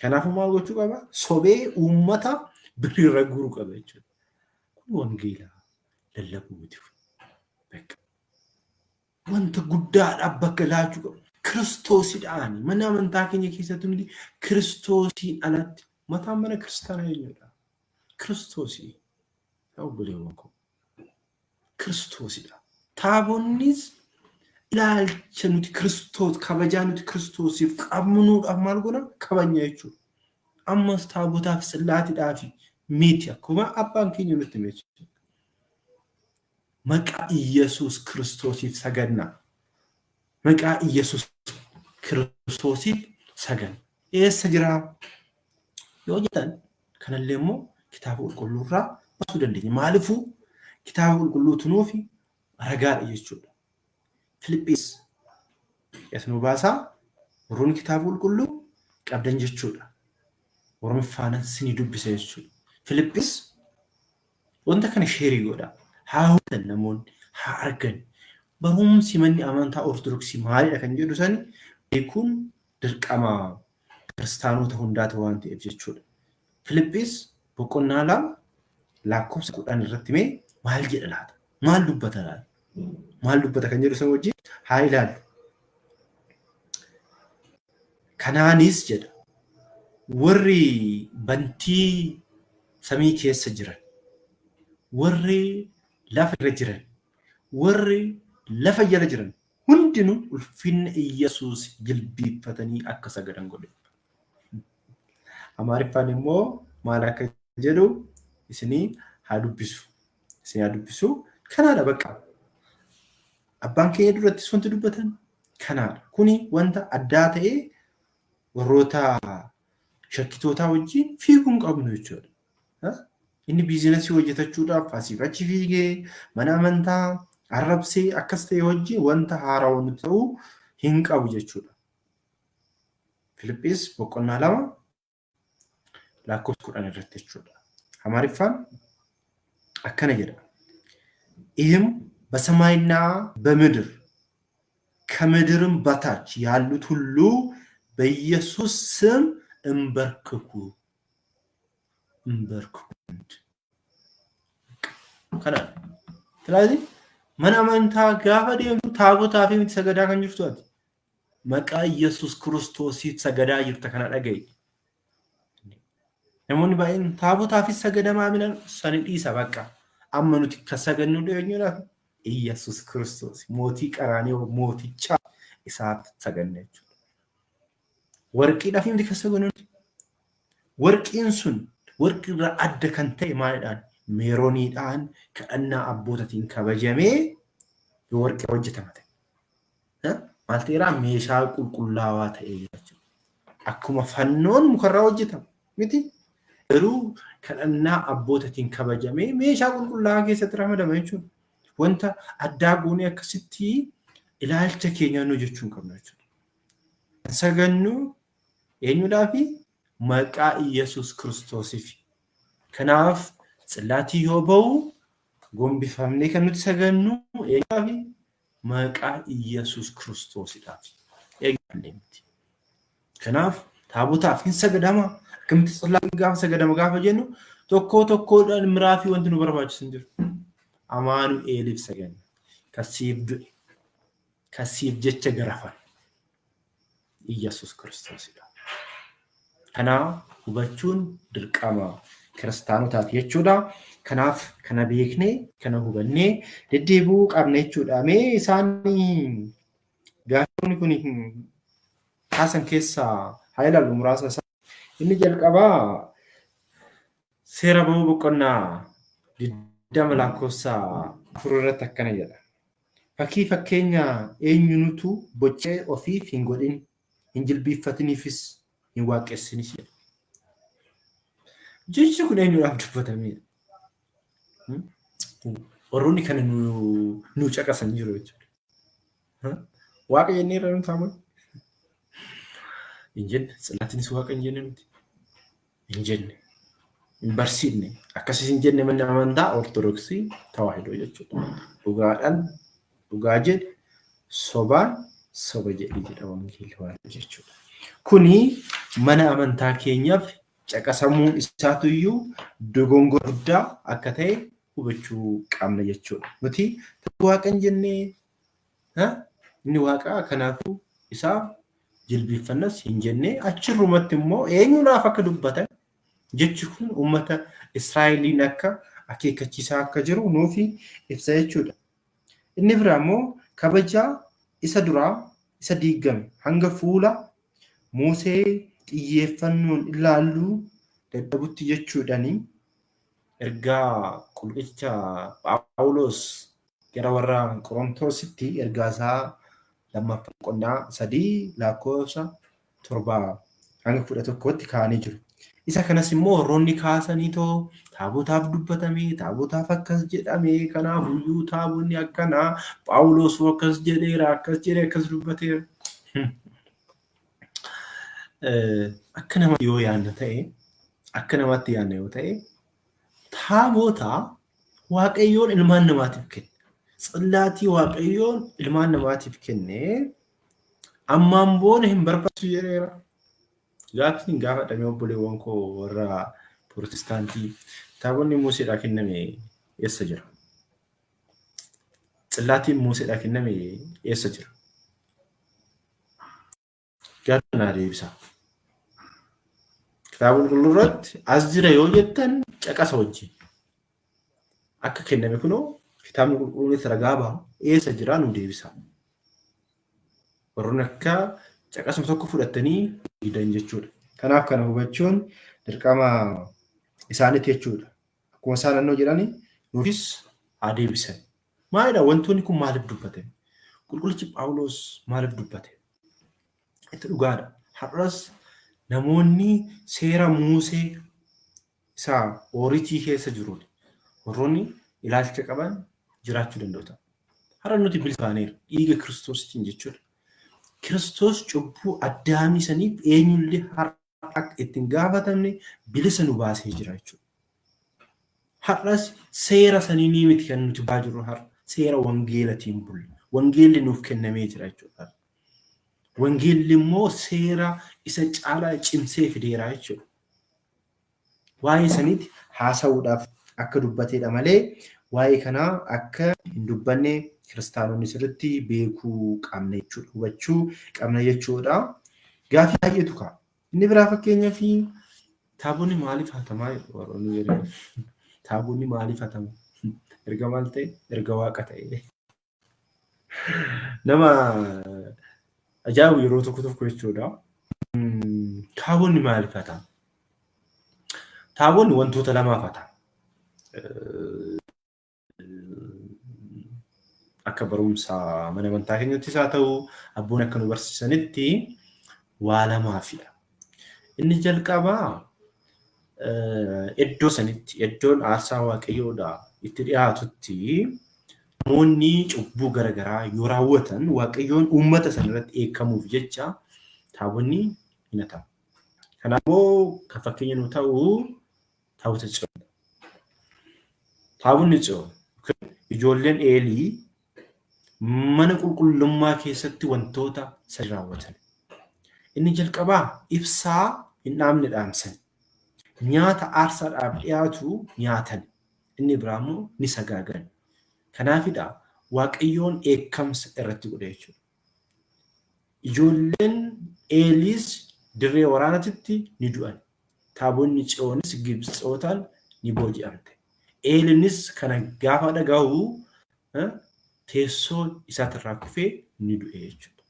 Kanaafuu maal gochuu qaba? Sobee uummata birrii irra guuruu qaba jechuudha. Kun wangeela lallabuu miti. Bakka wanta guddaadhaaf bakka laachuu qaba. Kiristoosidhaan mana amantaa keenya keessatti nuti kiristoosiin alatti mataan mana kiristaanaa eenyudha? Kiristoosii. Obboleewwan koo. Kiristoosidha. Taabonnis ilaalcha nuti Kiristoos kabajaa nuti Kiristoosiif qabnuudhaaf maal goona? Kabajna jechuudha. Ammas taabotaaf tsillaatiidhaaf miti akkuma abbaan keenya nutti hime jechuudha. Maqaa Iyyasuus Kiristoosiif sagadna. Maqaa Iyyasuus Kiristoosiif sagadna. Eessa jiraa? Yoo jettan kanallee immoo kitaaba qulqulluurraa baasuu dandeenya. Maaliifuu kitaaba qulqulluutu nuufi ragaadha jechuudha. Filiphis as nu baasaa warroonni kitaaba qulqulluu qabdan jechuudha. Oromiffaanan sinii dubbisa jechuudha. Filiphis wanta kana sheerii godha. Haa hubatan namoonni, haa argan. Barumsi manni amantaa Ortodoksii maalidha kan jedhu sani beekuun dirqama kiristaanota hundaati waan ta'eef jechuudha. Filiphis boqonnaa 2 lakkoofsa 10 irratti mee maal jedha laata? Maal dubbata laata? Maal dubbata kan jedhu sana wajjin haa ilaallu. Kanaanis jedha warri bantii samii keessa jiran, warri lafa irra jiran, warri lafa jala jiran hundinuu ulfinna Iyyasuus jilbiiffatanii akka sagadan godhe. Amaariffaan immoo maal akka jedhu isinii haa dubbisu. Isinii haa dubbisu. Kanaadha bakka. Abbaan keenya durattis wanti dubbatan kanaadha. Kuni wanta addaa ta'ee warroota shakkitootaa wajjin fiiguu hin qabnu jechuudha. Inni biizinasii hojjetachuudhaaf asiif achi fiigee mana amantaa arrabsee akkas ta'e wajjin wanta haarawaa nuti ta'uu hin qabu jechuudha. Filiphis boqonnaa 2 lakkoofsa 10 irratti jechuudha. Amaariffaan akkana jedha. ይህም በሰማይና በምድር ከምድርም በታች ያሉት ሁሉ በኢየሱስ ስም እንበርክኩ እንበርክኩ Kana. ስለዚህ mana amantaa gaafa deemtu taabotaa fi miti sagadaa kan jirtu ati. Maqaa Yesuus Kiristoosiif sagadaa jirta kana dhaga'i. Namoonni baay'een taabotaa fi sagadamaa milan sani dhiisa bakka. Amma nuti kan sagannu eenyuudhaaf Yesuus Kiristoos mootii qaraanioo mootichaa isaaf saganna jechuudha. Warqiidhaaf miti kan sagannu. Warqiin sun warqii irraa adda kan ta'e maalidhaan? Meerooniidhaan kadhannaa abbootatiin kabajamee yoo warqii hojjetama ta'e. Maal ta'eeraa? Meeshaa qulqullaawaa ta'e jechuudha. Akkuma fannoon mukarraa hojjetama miti. Garuu kadhannaa abbootatiin kabajamee meeshaa qulqullaawaa keessatti ramadama jechuudha. Wanta addaa goonee akkasitti ilaalcha keenyaan hojjechuu hin qabnu jechuudha. Kan sagannu eenyudhaafi? Maqaa Iyyasuus Kiristoosiif. Kanaaf tsillaatii yoo ba'u gombifamnee kan nuti sagannu eenyudhaafi? Maqaa Iyyasuus Kiristoosidhaafi. Eenyudhaallee miti. Kanaaf taabotaaf hin sagadama. Akkamitti tsillaatiin gaafa sagadama gaafa jennu tokkoo tokkoodhaan miraafii wanti nu barbaachisu hin jiru. Amaanu'eeliif saganna. Kan siif du'e, kan siif jecha garafame. Iyyasuus Kiristoosidha. Kana hubachuun dirqama kiristaanotaati jechuudha. Kanaaf kana beeknee kana hubannee deddeebi'uu qabna jechuudha. Mee isaan gaaffiin kun kaasan keessaa haa ilaallu muraasa isaa. Inni jalqabaa seera ba'uu boqonnaa 20 lakkoofsa 4 irratti akkana jedha. Fakkii fakkeenya eenyunutu boccee ofiif hin godhin, hin jilbiiffatiniifis, hin waaqessinis jedha. Jechi kun eenyudhaaf dubbatamedha? Warroonni kana nu caqasan jiru jechuudha. Waaqa jennee irra nuti amanu? Hin jenne. Tsilaatiinis waaqa hin jenne nuti. Hin jenne. Hin barsiifne. Akkasis hin jenne manni amantaa Ortodoksii Tawaahidoo jechuudha. Dhugaadhaan dhugaa jedhe, sobaan soba jedhi jedha wangeelli waan jechuudha. Kuni mana amantaa keenyaaf caqasamuun isaatu iyyuu dogongora guddaa akka ta'e hubachuu qabna jechuudha. Nuti waaqa hin jennee inni waaqa kanaafuu isaaf jilbiiffannas hin jennee achirrumatti immoo eenyuudhaaf akka dubbatan jechi kun uummata Israa'eliin akka akeekkachiisaa akka jiru nuufi ibsa jechuudha. Inni biraa immoo kabajaa isa duraa isa diigame hanga fuula Musee xiyyeeffannoon ilaalluu dadhabutti jechuudhani ergaa qulqicha Phaawulos gara warra Qorontoositti ergaa isaa lammaffaa boqonnaa 3 lakkoofsa 7 hanga 11tti kaa'anii jiru. Isa kanas immoo warroonni kaasanii too taabotaaf dubbatame, taabotaaf akkas jedhame, kanaafuyyuu taabonni akkanaa, Phaawulos akkas jedheera, akkas jedhee akkas dubbateera. Akka nama yoo yaadna ta'e, akka namaatti yaadna yoo ta'e, taabota Waaqayyoon ilmaan namaatiif kenne. Tsillaatii Waaqayyoon ilmaan namaatiif kenne ammaan booda hin barbaachisu jedheera. Gaaffiin gaafadhame obboleewwan koo warra Pirotestaantii taabonni Museedhaa kenname eessa jira? Tsillaatiin Museedhaa kenname eessa jira? Gaaffii naa deebisaa. Kitaaba qulqulluu irratti as jira yoo jettan caqasa wajjin. Akka kenname kunoo kitaabni qulqulluunis ragaa baha eessa jira nu deebisaa. Warroonni akka caqasuma tokko fudhatanii didan jechuudha. Kanaaf kana hubachuun dirqama isaaniiti jechuudha. Akkuma isaan naannoo jedhani nuufis haa deebisan. Maalidha wantoonni kun maaliif dubbate? Qulqullichi Phaawulos maaliif dubbate? Itti dhugaadha. Har'as namoonni seera Muusee isa ooritii keessa jiruun warroonni ilaalcha qaban jiraachuu danda'u ta'a. Har'a nuti bilisa baaneera dhiiga Kiristoositiin jechuudha. Kiristoos cubbuu addaamii saniif eenyullee har'a akka itti hin gaafatamne bilisa nu baasee jira jechuudha. Har'as seera saniinii miti kan nuti baa jirru har'a seera wangeelatiin bulla. Wangeelli nuuf kennamee jira jechuudha. Wangeelli immoo seera isa caalaa cimsee fideera jechuudha. Waa'ee saniitti haasa'uudhaaf akka dubbateedha malee waa'ee kanaa akka hin dubbanne kiristaanonni sirriitti beekuu qabna jechuudha. Hubachuu qabna jechuudha. Gaaffii baay'eetu ka'a. Inni biraa fakkeenyaaf taabonni maaliif hatamaa jedhu warroonni jedhan. Taabonni maaliif hatama? Erga maal ta'e? Erga waaqa ta'e. Nama ajaa'ibu yeroo tokko tokko jechuudha. Taabonni maaliif hatama? Taabonni wantoota lamaaf hatama. Akka barumsa mana amantaa keenyattis haa ta'u abboonni akka nu barsiisanitti waa lamaafidha. Inni jalqabaa iddoo sanitti iddoon aarsaa waaqayyoodha itti dhiyaatutti namoonni cubbuu garaagaraa yoo raawwatan waaqayyoon uummata sana irratti eekkamuuf jecha taabonni hin hatamu. Kanaafuu kan fakkeenya nu ta'u taabota Tsiyoon. Taabonni Tsiyoon ijoolleen Eelii mana qulqullummaa keessatti wantoota sadi raawwatan. Inni jalqabaa ibsaa hin dhaamne dhaamsan. Nyaata aarsaadhaaf dhiyaatu nyaatan. Inni biraa immoo ni sagaagan. Kanaafidha Waaqayyoon dheekkamsa irratti godhe jechuudha. Ijoolleen Eeliis dirree waraanatitti ni du'an. Taabonni Tsiyoonis Gibxootaan ni booji'amte. Eelinis kana gaafa dhaga'u teessoo isaatirraa kufee ni du'e jechuudha.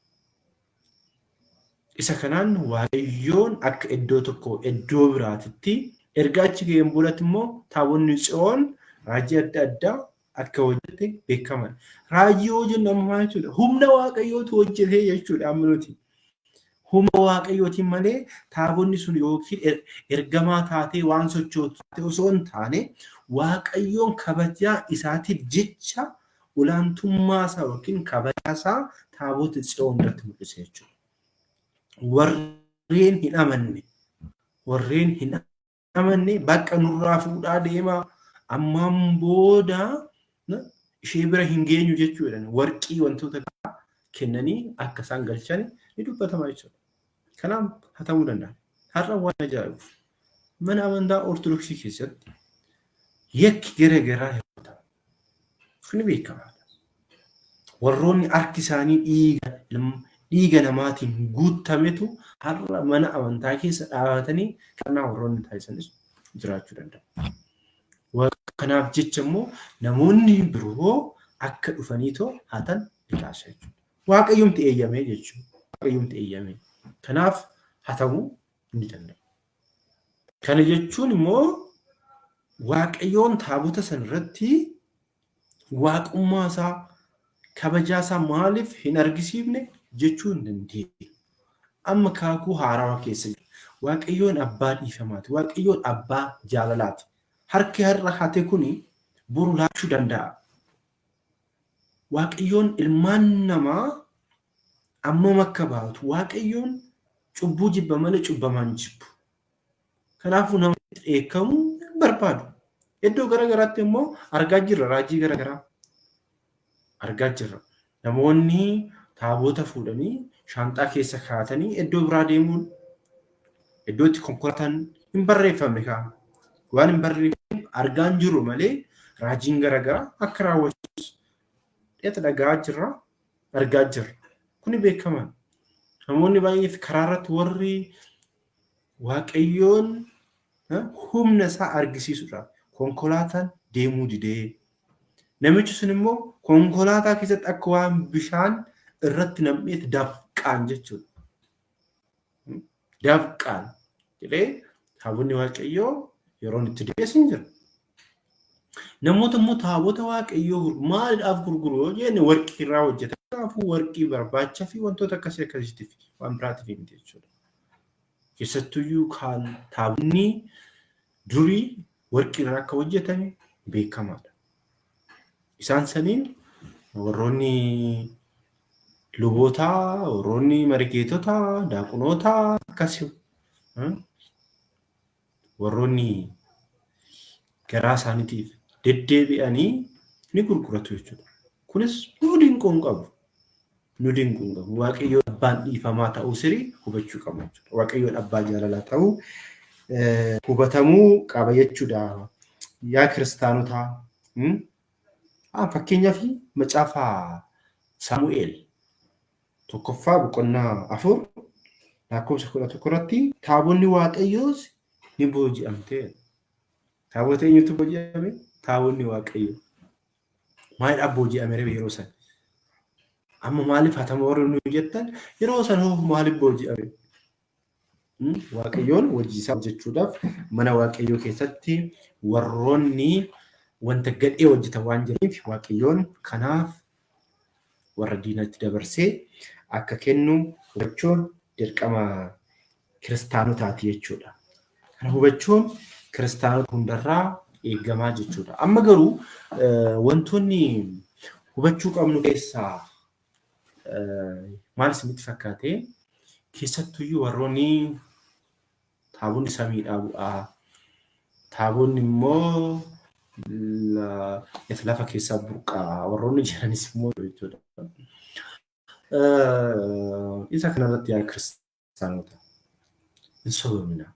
Isa kanaan Waaqayyoon akka iddoo tokkoo iddoo biraatitti erga achi ga'een boodatti immoo taabonni Tsiyoon raajii adda addaa akka hojjete beekamadha. Raajii yoo jennu amma maal jechuudha? Humna Waaqayyootu hojjete jechuudha amma nuti. Humna Waaqayyootiin malee taabonni sun yookiin ergamaa taatee waan sochootu taatee osoo hin taane Waaqayyoon kabajaa isaatiif jecha olaantummaa isaa yookiin kabajaa isaa taabota Tsiyoon irratti mul'ise jechuudha. Warreen hin amanne warreen hin amanne bakka nurraa fuudhaa deemaa ammaan booda ishee bira hin geenyu jechuudha. Warqii wantoota kennanii akka isaan galchan ni dubbatama jechuudha. Kanaaf hatamuu danda'a. Har'a waan ajaa'ibu mana amantaa Ortodoksii keessatti yakki gara garaa raawwatama. Kuni beekamaadha. Warroonni harki isaanii dhiiga namaatiin guutametu har'a mana amantaa keessa dhaabatanii kadhannaa warroonni taasisanis jiraachuu danda'u. Kanaaf jecha immoo namoonni biroo akka dhufaniitoo hatan ni taasisa jechuudha. Waaqayyomti eeyyamee jechuudha. Waaqayyomti eeyyamee. Kanaaf hatamuu ni danda'a. Kana jechuun immoo Waaqayyoon taabota sana irratti waaqummaa isaa kabajaa isaa maaliif hin argisiifne jechuu hin dandeenyu. Amma kaakuu haarawaa keessa jira. Waaqayyoon abbaa dhiifamaati. Waaqayyoon abbaa jaalalaati. Harki har'a hate kuni boru laachuu danda'a. Waaqayyoon ilmaan namaa ammam akka baatu Waaqayyoon cubbuu jibba malee cubbamaan jibbu. Kanaafuu nama dheekkamuu hin barbaadu. Iddoo gara garaatti immoo argaa jirra raajii gara garaa argaa jirra. Namoonni taabota fuudhanii shaanxaa keessa kaa'atanii iddoo biraa deemuun iddoo itti konkolaataan hin barreeffamne kaa waan hin barreeffamne argaa hin jirru malee raajiin gara garaa akka raawwachus dhiyaata dhaga'aa jirra argaa jirra. Kuni beekamaan. Namoonni baay'ee karaa irratti warri Waaqayyoon humna isaa argisiisuudhaaf konkolaataan deemuu didee namichi sun immoo konkolaataa keessatti akka waan bishaan irratti nam'eetti dafqaan jechuudha. Dafqaan jedhee taabonni Waaqayyoo yeroon itti deebi'es hin jira. Namoota immoo taabota Waaqayyoo maaliidhaaf gurguru yoo jenne warqii irraa hojjeta. Kanaafuu warqii barbaachaa fi wantoota akkasii akkasiitiif waan biraatiif miti jechuudha. Keessattuyyuu kan taabonni durii warqii irraa akka hojjetame beekamaadha. Isaan saniin warroonni lubootaa, warroonni marigeetotaa, daaqunootaa akkasii warroonni garaa isaaniitiif deddeebi'anii ni gurguratu jechuudha. Kunis nu dinquu hin qabu. Nu dinquu hin qabu. Waaqayyoon abbaan dhiifamaa ta'uu sirii hubachuu qabna jechuudha. Waaqayyoon abbaa jaalalaa ta'uu hubatamuu qaba jechuudha. Yaa kiristaanotaa fakkeenyaaf macaafa Saamu'eel tokkoffaa boqonnaa 4 lakkoofsa 11 irratti taabonni Waaqayyoos ni booji'amte. Taabota eenyutu booji'ame? Taabonni Waaqayyoo. Maaliidhaaf booji'ame ree yeroo san? Amma maaliif hatama warri nu jettan yeroo san hoo maaliif booji'ame? Waaqayyoon hojii isaa hojjechuudhaaf mana Waaqayyoo keessatti warroonni wanta gadhee hojjetan waan jiraniif Waaqayyoon kanaaf warra diinatti dabarsee akka kennu hubachuun dirqama kiristaanotaati jechuudha. Kana hubachuun kiristaanota hundarraa eegamaa jechuudha. Amma garuu wantoonni hubachuu qabnu keessaa maal isinitti fakkaate? Keessattuyyuu warroonni taabonni samiidhaa bu'aa, taabonni immoo lafa keessaa burqaa warroonni jedhanis immoo jechuudha. Isa kanarratti yaa kiristaanota hin sobamina.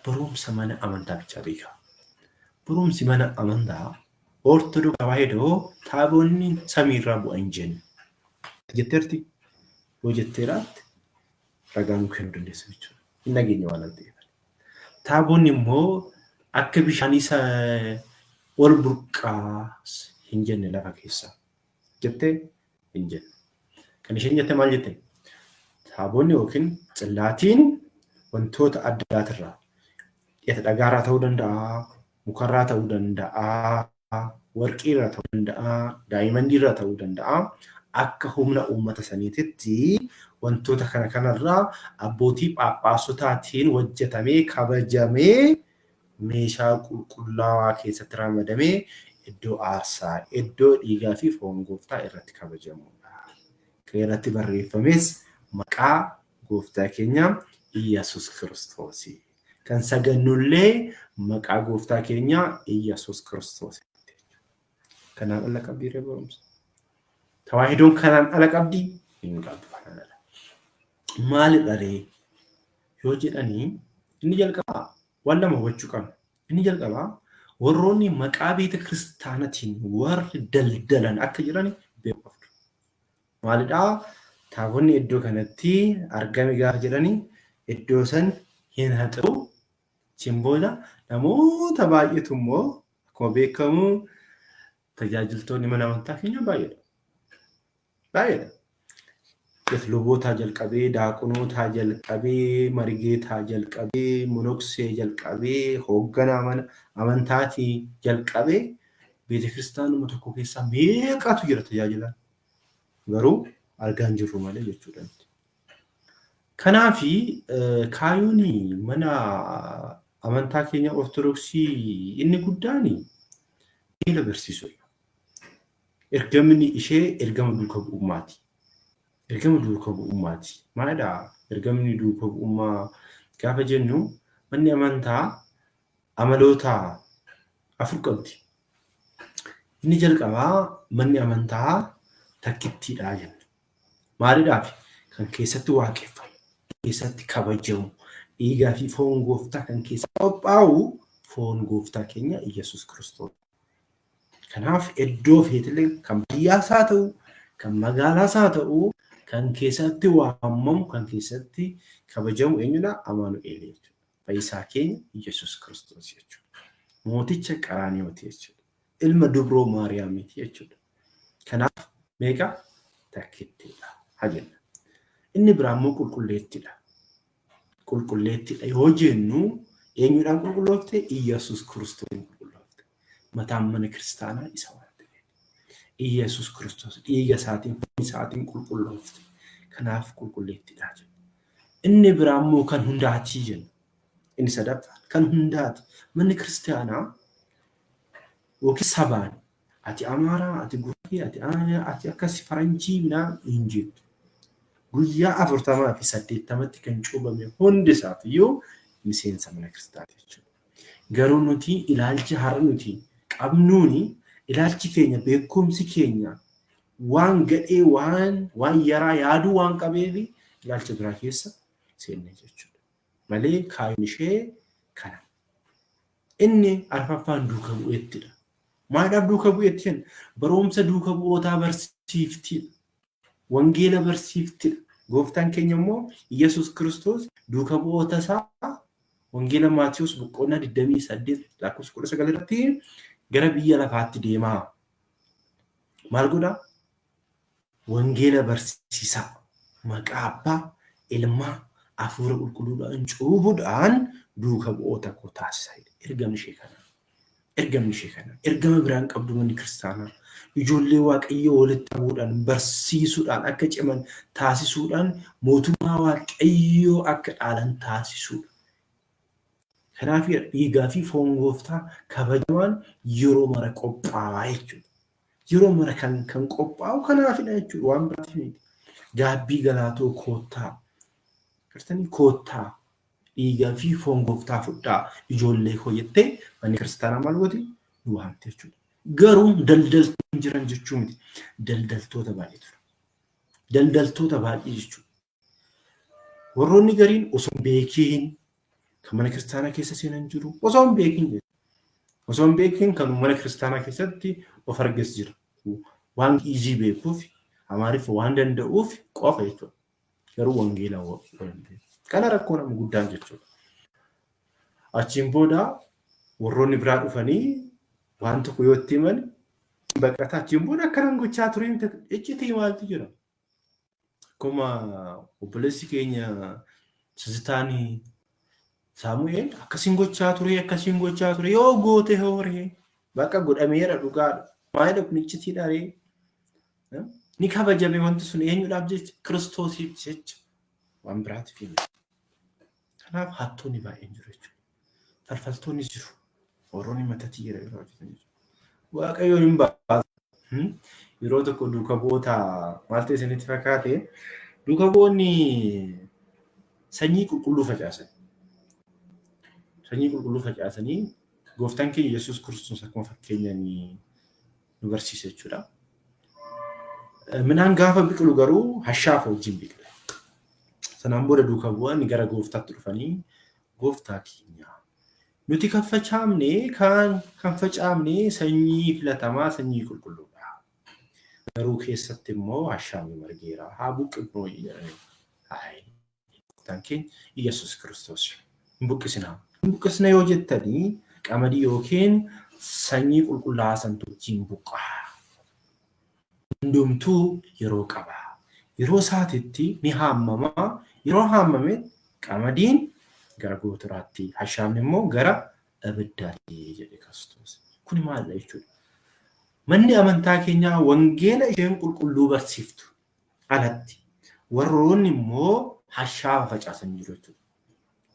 Barumsa mana amantaa bichaa beekaa. Barumsi mana amantaa Ortodoks Tawaahidoo taabonni samiirraa bu'a hin jenne. Jetteerti yoo jetteeraatti ragaa nuu kennuu dandeessa jechuudha. Hin dhageenya waan ta'eef. Taabonni immoo akka bishaanii ol burqaa hin jenne lafa keessa jettee hin jenne. Kan isheen jette maal jette? Taabonni yookiin tsillaatiin wantoota addaatirraa dhagaarraa ta'uu danda'a, mukarraa ta'uu danda'a, warqiirraa ta'uu danda'a, daayimandiirraa ta'uu danda'a. Akka humna uummata saniititti wantoota kana kanarraa abbootii phaaphaasotatiin hojjetamee kabajamee meeshaa qulqullaawaa keessatti ramadamee iddoo aarsaa, iddoo dhiigaa fi foon gooftaa irratti kabajamudha. Kan irratti barreeffames maqaa gooftaa keenya Iyyasuus Kiristoosi. Kan sagannullee maqaa gooftaa keenya Iyyasuus Kiristoos. Kanaan ala qabdii ree barumsa? Tawaahidoon kanaan ala qabdii? Hin qabdu kanaan ala. Maalidha ree? Yoo jedhanii inni jalqabaa waan lama hubachuu qabna. Inni jalqabaa warroonni maqaa beeta kiristaanatiin warri daldalan akka jiran beekuu qabdu. Maalidhaa? Taabonni iddoo kanatti argame gaafa jedhanii iddoo san hin haxa'u. Achiin booda namoota baay'eetu immoo akkuma beekamu tajaajiltoonni mana amantaa keenyaa baay'eedha. Baay'eedha. Lubootaa jalqabee, daaqonootaa jalqabee, marigeetaa jalqabee, monoksee jalqabee, hoogganaa mana amantaatii jalqabee beeta kiristaanuma tokko keessaa meeqatu jira tajaajilan. Garuu argaa hin jirru malee jechuudha. Kanaafi kaayyoon mana amantaa keenya Ortodoksii inni guddaan wangeela barsiisuudha. Ergamni ishee ergama duuka bu'ummaati. Ergama duuka bu'ummaati. Maalidha ergamni duuka bu'ummaa gaafa jennu manni amantaa amaloota afur qabdi. Inni jalqabaa manni amantaa takkittiidha jenna. Maalidhaaf? Kan keessatti waaqeffamu, keessatti kabajamu, dhiigaa fi foon gooftaa kan keessa qophaa'u foon gooftaa keenya Iyyasuus Kiristoos. Kanaaf iddoo feetillee kan biyyaas haa ta'u, kan magaalaas haa ta'u, kan keessatti waamamu, kan keessatti kabajamu eenyudha? Amaanu'eel jechuudha. Fayyisaa keenya Iyyasuus Kiristoos jechuudha. Mooticha Qaraaniyooti jechuudha. Ilma dubroo Maariyaamiiti jechuudha. Kanaaf meeqa? Takkittiidha haa jenna. Inni biraa immoo qulqulleettiidha. Qulqulleettiidha yoo jennu eenyudhaan qulqulloofte? Iyyasuus Kiristoosiin qulqulloofte. Mataan mana kiristaanaa isa waan ta'eef. Iyyasuus Kiristoos dhiiga isaatiin foon isaatiin qulqulloofte. Kanaaf qulqulleettiidha jenna. Inni biraa immoo kan hundaatii jenna. Inni sadaffaan kan hundaati. Manni kiristaanaa yookiin sabaan ati Amaaraa, ati Guraagee, ati ati akkas Faranjii minaa hin jettu. Guyyaa 40 fi 80tti kan cuubame hundi isaaf iyyuu miseensa mana kiristaanaa jechuudha. Garuu nuti ilaalchi har'a nuti qabnuuni ilaalchi keenya beekumsi keenya waan gadhee waan yaraa yaaduu waan qabeef ilaalcha biraa keessa seenne jechuudha. Malee kaayyoon ishee kana. Inni arfaffaan duuka bu'eettidha. Maaliidhaaf duuka bu'eetti jenna? Barumsa duuka bu'ootaa barsiiftidha. Wangeela barsiiftidha. Gooftaan keenya immoo Iyyasuus Kiristoos duuka bu'oota isaa Wangeela Maatiyuus boqonnaa 28 lakkoofsa 19 irratti gara biyya lafaatti deemaa. Maal godhaa? Wangeela barsiisaa. Maqaa Abbaa, Ilmaa, Hafuura Qulqulluudhaan cuubuudhaan duuka bu'oota koo taasisaa. Ergamni ishee kana. Ergamni ishee kana. Ergama biraan qabdu manni kiristaanaa. Ijoollee Waaqayyoo walitti qabuudhaan, barsiisuudhaan, akka ciman taasisuudhaan mootummaa Waaqayyoo akka dhaalan taasisuudha. Kanaaf dhiigaa fi foon gooftaa kabajamaan yeroo mara qophaa'aa jechuudha. Yeroo mara kan qophaa'u kanaafidha jechuudha. Waan biraatiif miti. Gaabbii galaatoo koottaa. Gartanii koottaa dhiigaa fi foon gooftaa fudhaa ijoollee koo jettee manni kiristaanaa maal gooti? Nu waamti jechuudha. Garuu daldaltoonni jiran jechuu miti. Daldaltoota baay'eetu jira. Daldaltoota baay'ee jechuudha. Warroonni gariin osoo hin beekiin kan mana kiristaanaa keessa seenan jiru osoo hin beekiin jechuudha. Osoo hin beekiin kan mana kiristaanaa keessatti of arges jira. Waan Gi'izii beekuuf Amaariffa waan danda'uuf qofa jechuudha. Garuu wangeela waan beeku. Kana rakkoo nama guddaan jechuudha. Achiin booda warroonni biraa dhufanii waan tokko yoo itti himan baqata. Achiin booda akkanan gochaa ture iccitii maaltu jira? Akkuma obboleessi keenya Sizitaan Saamu'eel akkasiin gochaa ture, akkasiin gochaa ture, yoo goote hooree bakka godhameera dhugaadha. Maalidha kun iccitiidha ree? Ni kabajame wanti sun eenyudhaaf jecha? Kiristoosiif jecha. Waan biraatiif hin. Kanaaf hattoonni baay'een jiru jechuudha. Falfaltoonnis jiru. Warroonni matatii jira yeroo hojjetan jechuudha. Waaqayyoon hin baasa. Yeroo tokko duuka bu'oota maal ta'e isinitti fakkaate? Duuka bu'oonni sanyii qulqulluu facaasan. Sanyii qulqulluu facaasanii gooftaan keenya Yesuus Kiristoos akkuma fakkeenyaan nu barsiise jechuudha. Midhaan gaafa biqilu garuu hashaafa wajjin biqila. Sanaan booda duuka bu'an gara gooftaatti dhufanii, gooftaa keenya, nuti kan facaafne kan facaafne sanyii filatamaa, sanyii qulqulluudha. Garuu keessatti immoo hashaamni margeera, haa buqqifnu jedhanii. Hayi, gooftaan keenya Yesuus Kiristoos, hin buqqisinaa. Hin buqqisna yoo jettanii qamadii yookiin sanyii qulqullaa'aa santu wajjin buqqaa. Hundumtuu yeroo qaba. Yeroo isaatitti ni haammama. Yeroo haammame qamadiin gara gootiraatti, hashaamni immoo gara ibiddaatti jedhe Kiristoos. Kuni maalidha jechuudha? Manni amantaa keenyaa wangeela isheen qulqulluu barsiiftu alatti warroonni immoo hashaafa facaasan jiru jechuudha.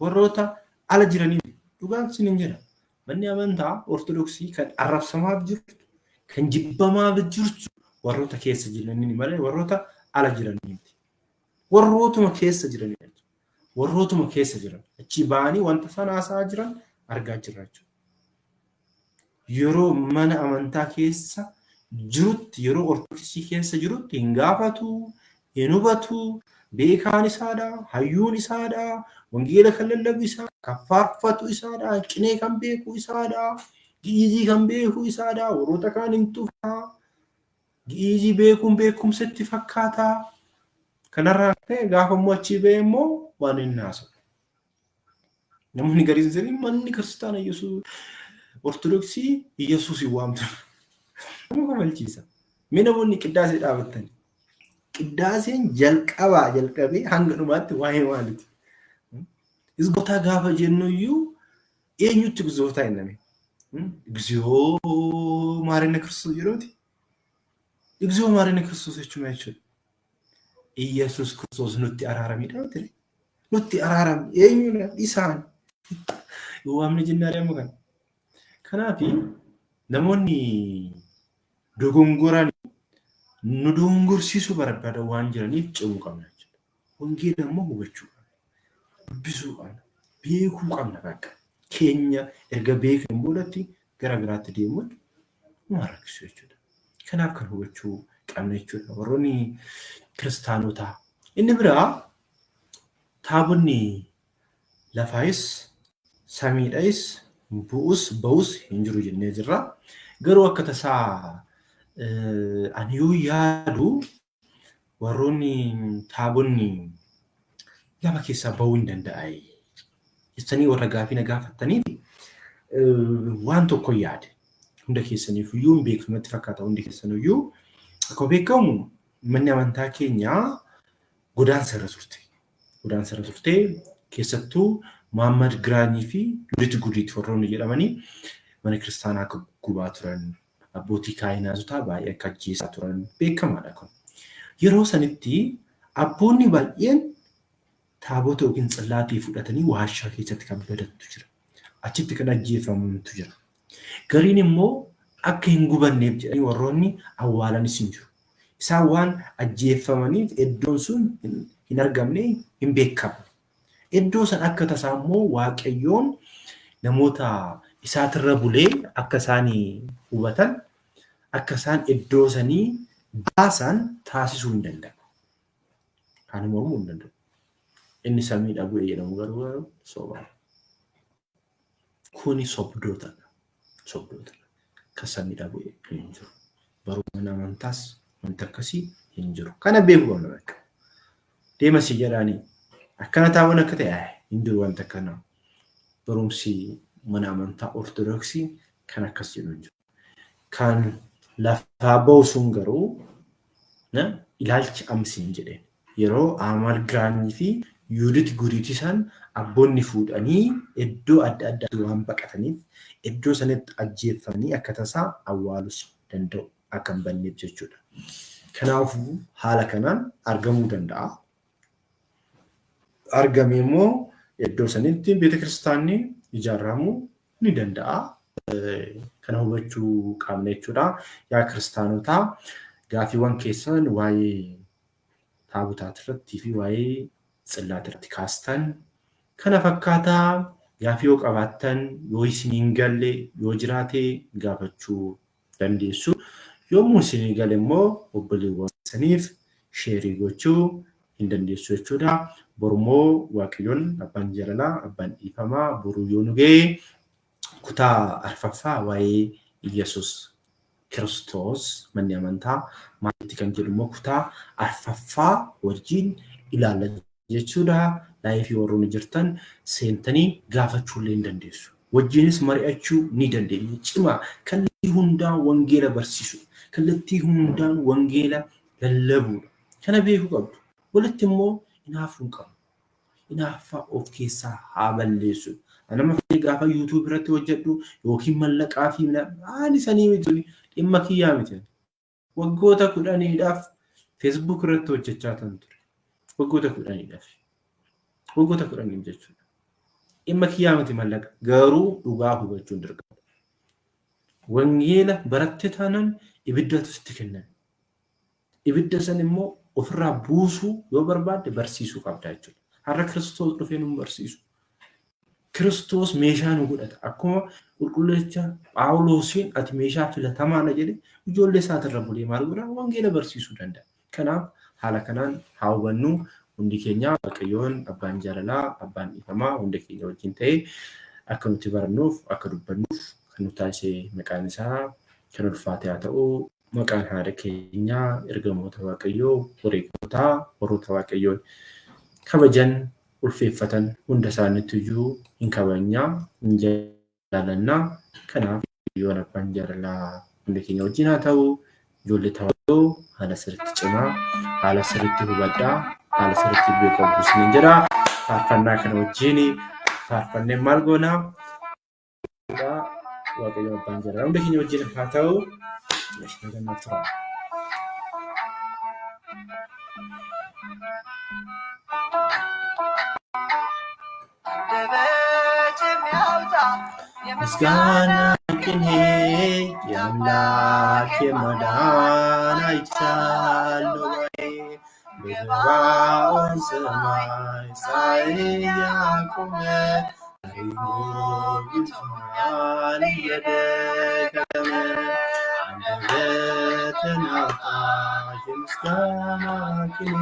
Warroota ala jiranii dhugaan sin hin jira. Manni amantaa Ortodoksii kan arrabsamaaf jirtu, kan jibbamaaf jirtu warroota keessa jiranii malee warroota ala jiranii miti. Warrootuma keessa jiranii jechuudha. Warrootuma keessa jiran achii ba'anii wanta isaan haasa'aa jiran argaa jirra jechuudha. Yeroo mana amantaa keessa jirutti, yeroo Ortodoksii keessa jirutti hin gaafatu, hin hubatu, beekaan isaadha, hayyuun isaadha, wangeela kan lallabu isaa, kan faarfatu isaadha, qinee kan beeku isaadha, gi'izii kan beeku isaadha, warroota kaan hin tufaa, gi'izii beekuun beekumsa itti fakkaata. Kanarraa ka'e gaafa immoo achii ba'e immoo waan inni haasa'u. Namoonni gariin sirrii manni kiristaana Yesuus Ortodoksii Yesuus hin waamtu. Nama kofalchiisa. Mee namoonni qiddaasee dhaabattani. Qiddaaseen jalqabaa jalqabee hanga dhumaatti waa'ee maaliti? Izgootaa gaafa jennu iyyuu eenyutti gizootaa jenname? Igziyoo maarina Kiristoos jedhuuti. Igziyoo maarina Kiristoos jechuun maal jechuudha? Iyyasuus Kiristoos nutti araaramidha miti. Nutti araarami eenyudha isaan. Yoo waamne jennaan amma kana. Kanaaf namoonni dogongoran nu dogongorsiisuu barbaadan waan jiraniif cimuu qabna jechuudha. Wangeela immoo hubachuu qabna. Dubbisuu qabna. Beekuu qabna bakka. Keenya erga beekne boodatti gara biraatti deemuun nu rakkisu jechuudha. Kanaaf kan hubachuu qabna jechuudha. Warroonni kiristaanotaa. Inni biraa taabonni lafaayis samiidhayis bu'us ba'us hin jiru jennee jirra. Garuu akka tasaa ani yoo yaadu warroonni taabonni lafa keessaa ba'uu hin danda'ai jettanii warra gaafii na gaafattaniif waan tokko yaade. Hunda keessaniif iyyuu hin beektu natti fakkaata, hundi keessaniyyuu. Akkuma beekamu manni amantaa keenyaa godaansa irra turte. Godaansa irra turte, keessattuu Muhammad Giraanyii fi Lulit Guliit warroonni jedhamanii mana kiristaanaa akka gubaa turan, abbootii kaayinaatotaa baay'ee akka ajjeesaa turan beekamaadha kun. Yeroo sanitti abboonni baay'een taabota yookiin tsillaatii fudhatanii waashaa keessatti kan badantu jira. Achitti kan ajjeefamantu jira. Gariin immoo akka hin gubanneef jedhanii warroonni awwaalanis hin jiru. Isaan waan ajjeeffamaniif iddoon sun hin argamne, hin beekamne. Iddoo san akka tasaa immoo Waaqayyoon namoota isaatirra bulee akka isaan hubatan, akka isaan iddoo sanii baasan taasisuu hin danda'u. Kana mormuu hin danda'u. Inni samiidha bu'e jedhamu garuu soba. Kuni sobdootadha. Sobdootadha. Kan samiidha bu'e hin jiru. Baruu mana amantaas wanti akkasii hin jiru. Kana beekuu qabna bakka. Deema si jedhaanii akkana taa'uun akka ta'e hin jiru wanta akkanaa. Barumsi mana amantaa Ortodoksii kan akkas jedhu hin jiru. Kan lafaa ba'u sun garuu ilaalchi amsiin jedheen. Yeroo Amaal Giraanyii fi Yuudit Guriit isaan abboonni fuudhanii iddoo adda addaatti waan baqataniif iddoo sanatti ajjeeffamanii akka tasaa awwaalus danda'u akka hin banneef jechuudha. Kanaafuu haala kanaan argamuu danda'a. Argame immoo iddoo sanitti beetakiristaanni ijaaramuu ni danda'a. Kana hubachuu qabna jechuudha. Yaa kiristaanotaa, gaafiiwwan keessan waa'ee taabotaati irratti fi waa'ee tsillaati irratti kaastan kana fakkaataa, gaafii yoo qabaattan, yoo isin hin galle yoo jiraate gaafachuu dandeessu. Yommuu isin gale immoo obboleewwan keessaniif share gochuu hin dandeessu jechuudha. Borummoo Waaqayyoon abbaan jaalalaa, abbaan dhiifamaa boruu yoo nu ga'e kutaa arfaffaa waa'ee Iyyasuus Kiristoos manni amantaa maalitti kan jedhu immoo kutaa arfaffaa wajjin ilaalla jechuudha. Live warroonni jirtan seentanii gaafachuu illee hin dandeessu. Wajjinis mari'achuu ni dandeenya. Cimaa kallattii hundaan wangeela barsiisu, kallattii hundaan wangeela lallabuudha. Kana beekuu qabdu. Walitti immoo hinaafuu hin qabnu. Hinaaffaa of keessaa haa balleessu. Nama fakkii gaafa YouTube irratti hojjedhu yookiin mallaqaa fi ani sanii miti, dhimma kiyyaa miti. Waggoota 10dhaaf Facebook irratti hojjechaa kan ture. Waggoota 10dhaaf. Waggoota 10iif jechuudha. Dhimma kiyyaa miti mallaqa. Garuu dhugaa hubachuun dirqama. Wangeela baratte taanaan ibiddatu sitti kenname. Ibidda san immoo ofirraa buusuu yoo barbaadde barsiisuu qabda jechuudha. Har'a Kiristoos dhufee nu barsiisu. Kiristoos meeshaa nu godhata. Akkuma qulqulleecha Phaawuloosiin ati meeshaa filatamaadha jedhe, ijoollee isaatirra bulee maal godha? Wangeela barsiisuu danda'a. Kanaaf haala kanaan haa hubannu hundi keenya. Waaqayyoon abbaan jaalalaa, abbaan dhiifamaa hunda keenya wajjin ta'ee akka nuti barannuuf, akka dubbannuuf kan nu taasise maqaan isaa kan ulfaate haa ta'u. Maqaan haadha keenyaa, ergamoota Waaqayyoo, wareegamootaa, warroota Waaqayyoon kabajan, ulfeeffatan hunda isaaniitu iyyuu hin kabajnaa, hin jaalannaa. Kanaaf Waaqayyoon abbaan jaalalaa hunda keenya wajjin haa ta'u. Ijoollee tawaahidoo, haala sirriitti cimaa, haala sirriitti hubadhaa, haala sirriitti beekuu qabdu isiniin jedha. Faarfannaa kana wajjin faarfannee maal goonaa? Waaqayyo abbaan jaalala hunda keenya wajjin haa ta'u. Nagaan tura. ምስጋና ቅኔ የአምላክ የማዳን አይቻለሁ በገባኦን ሰማይ ፀሐይን ያቆመ ጎብኝቶኛል እየደከመ። አንደበትን አውጣ የምስጋና ቅኔ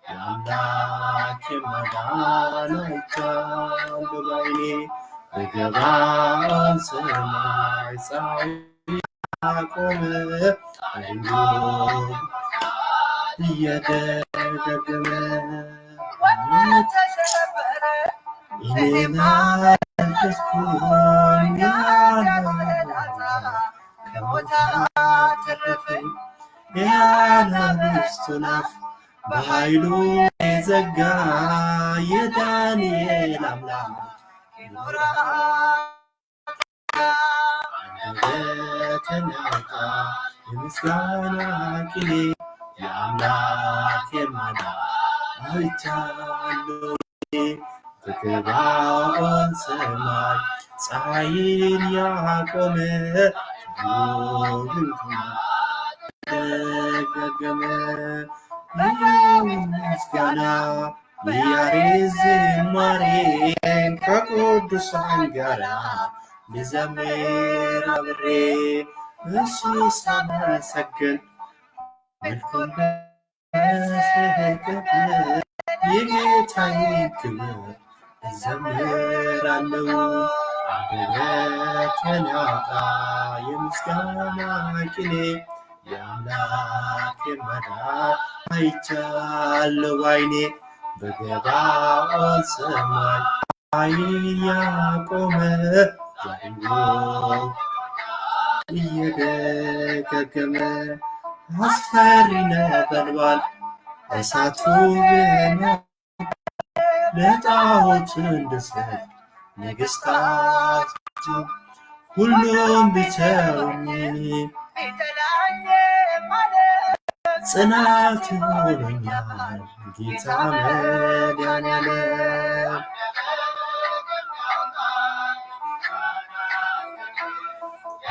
የአምላክ የማዳን አይቻለሁ ባይኔ በገባኦን ሰማይ ፀሐይ ያቆመ እየደገመ። እኔም አለቀስኩኝ ከሞት አተረፈኝ፣ የአናብስቱን አፍ በኃይሉ የዘጋ የዳንኤል አምላክ ይኖራል። አንደበትን አውጣ የምስጋና ቅኔ የአምላክ የማዳን አይቻለሁ በገባኦን ሰማይ ፀሐይን ያቆመ ደጋገመ። ምስጋና የያሬድ ዝማሬ ከቅዱሳን ጋራ ልዘምር አብሬ፣ እሱ ሳመሰግን መልኩን በፍቅር የጌታዬን ክብር እዘምራለሁ። አንደበቴን አውጣ የምስጋና ቅኔ የአምላኬን ማዳን አይቻለሁ ባይኔ በገባኦን ሰማይ። ላይ ያቆመ እየደገገመ አስፈሪ ነበልባል እሳቱ ለጣዖት እንድሰግድ ነገስታት ሁሉም ቢተውኝ ጽናት ሆኖኛል ጌታ መድኃኔዓለም።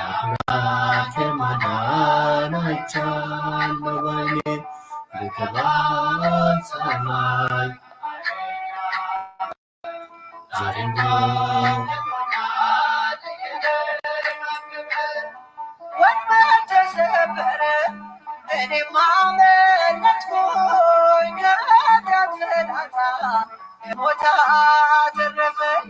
አምላኬ ማዳን አይቻለሁ ባይኔ ብገባም ሰማይ ዛሬም ወጥመድ ተሰበረ፣ እኔም አመለጥኩኝ ከኃጢአት ፍላጻ፣ ከሞት አተረፈኝ።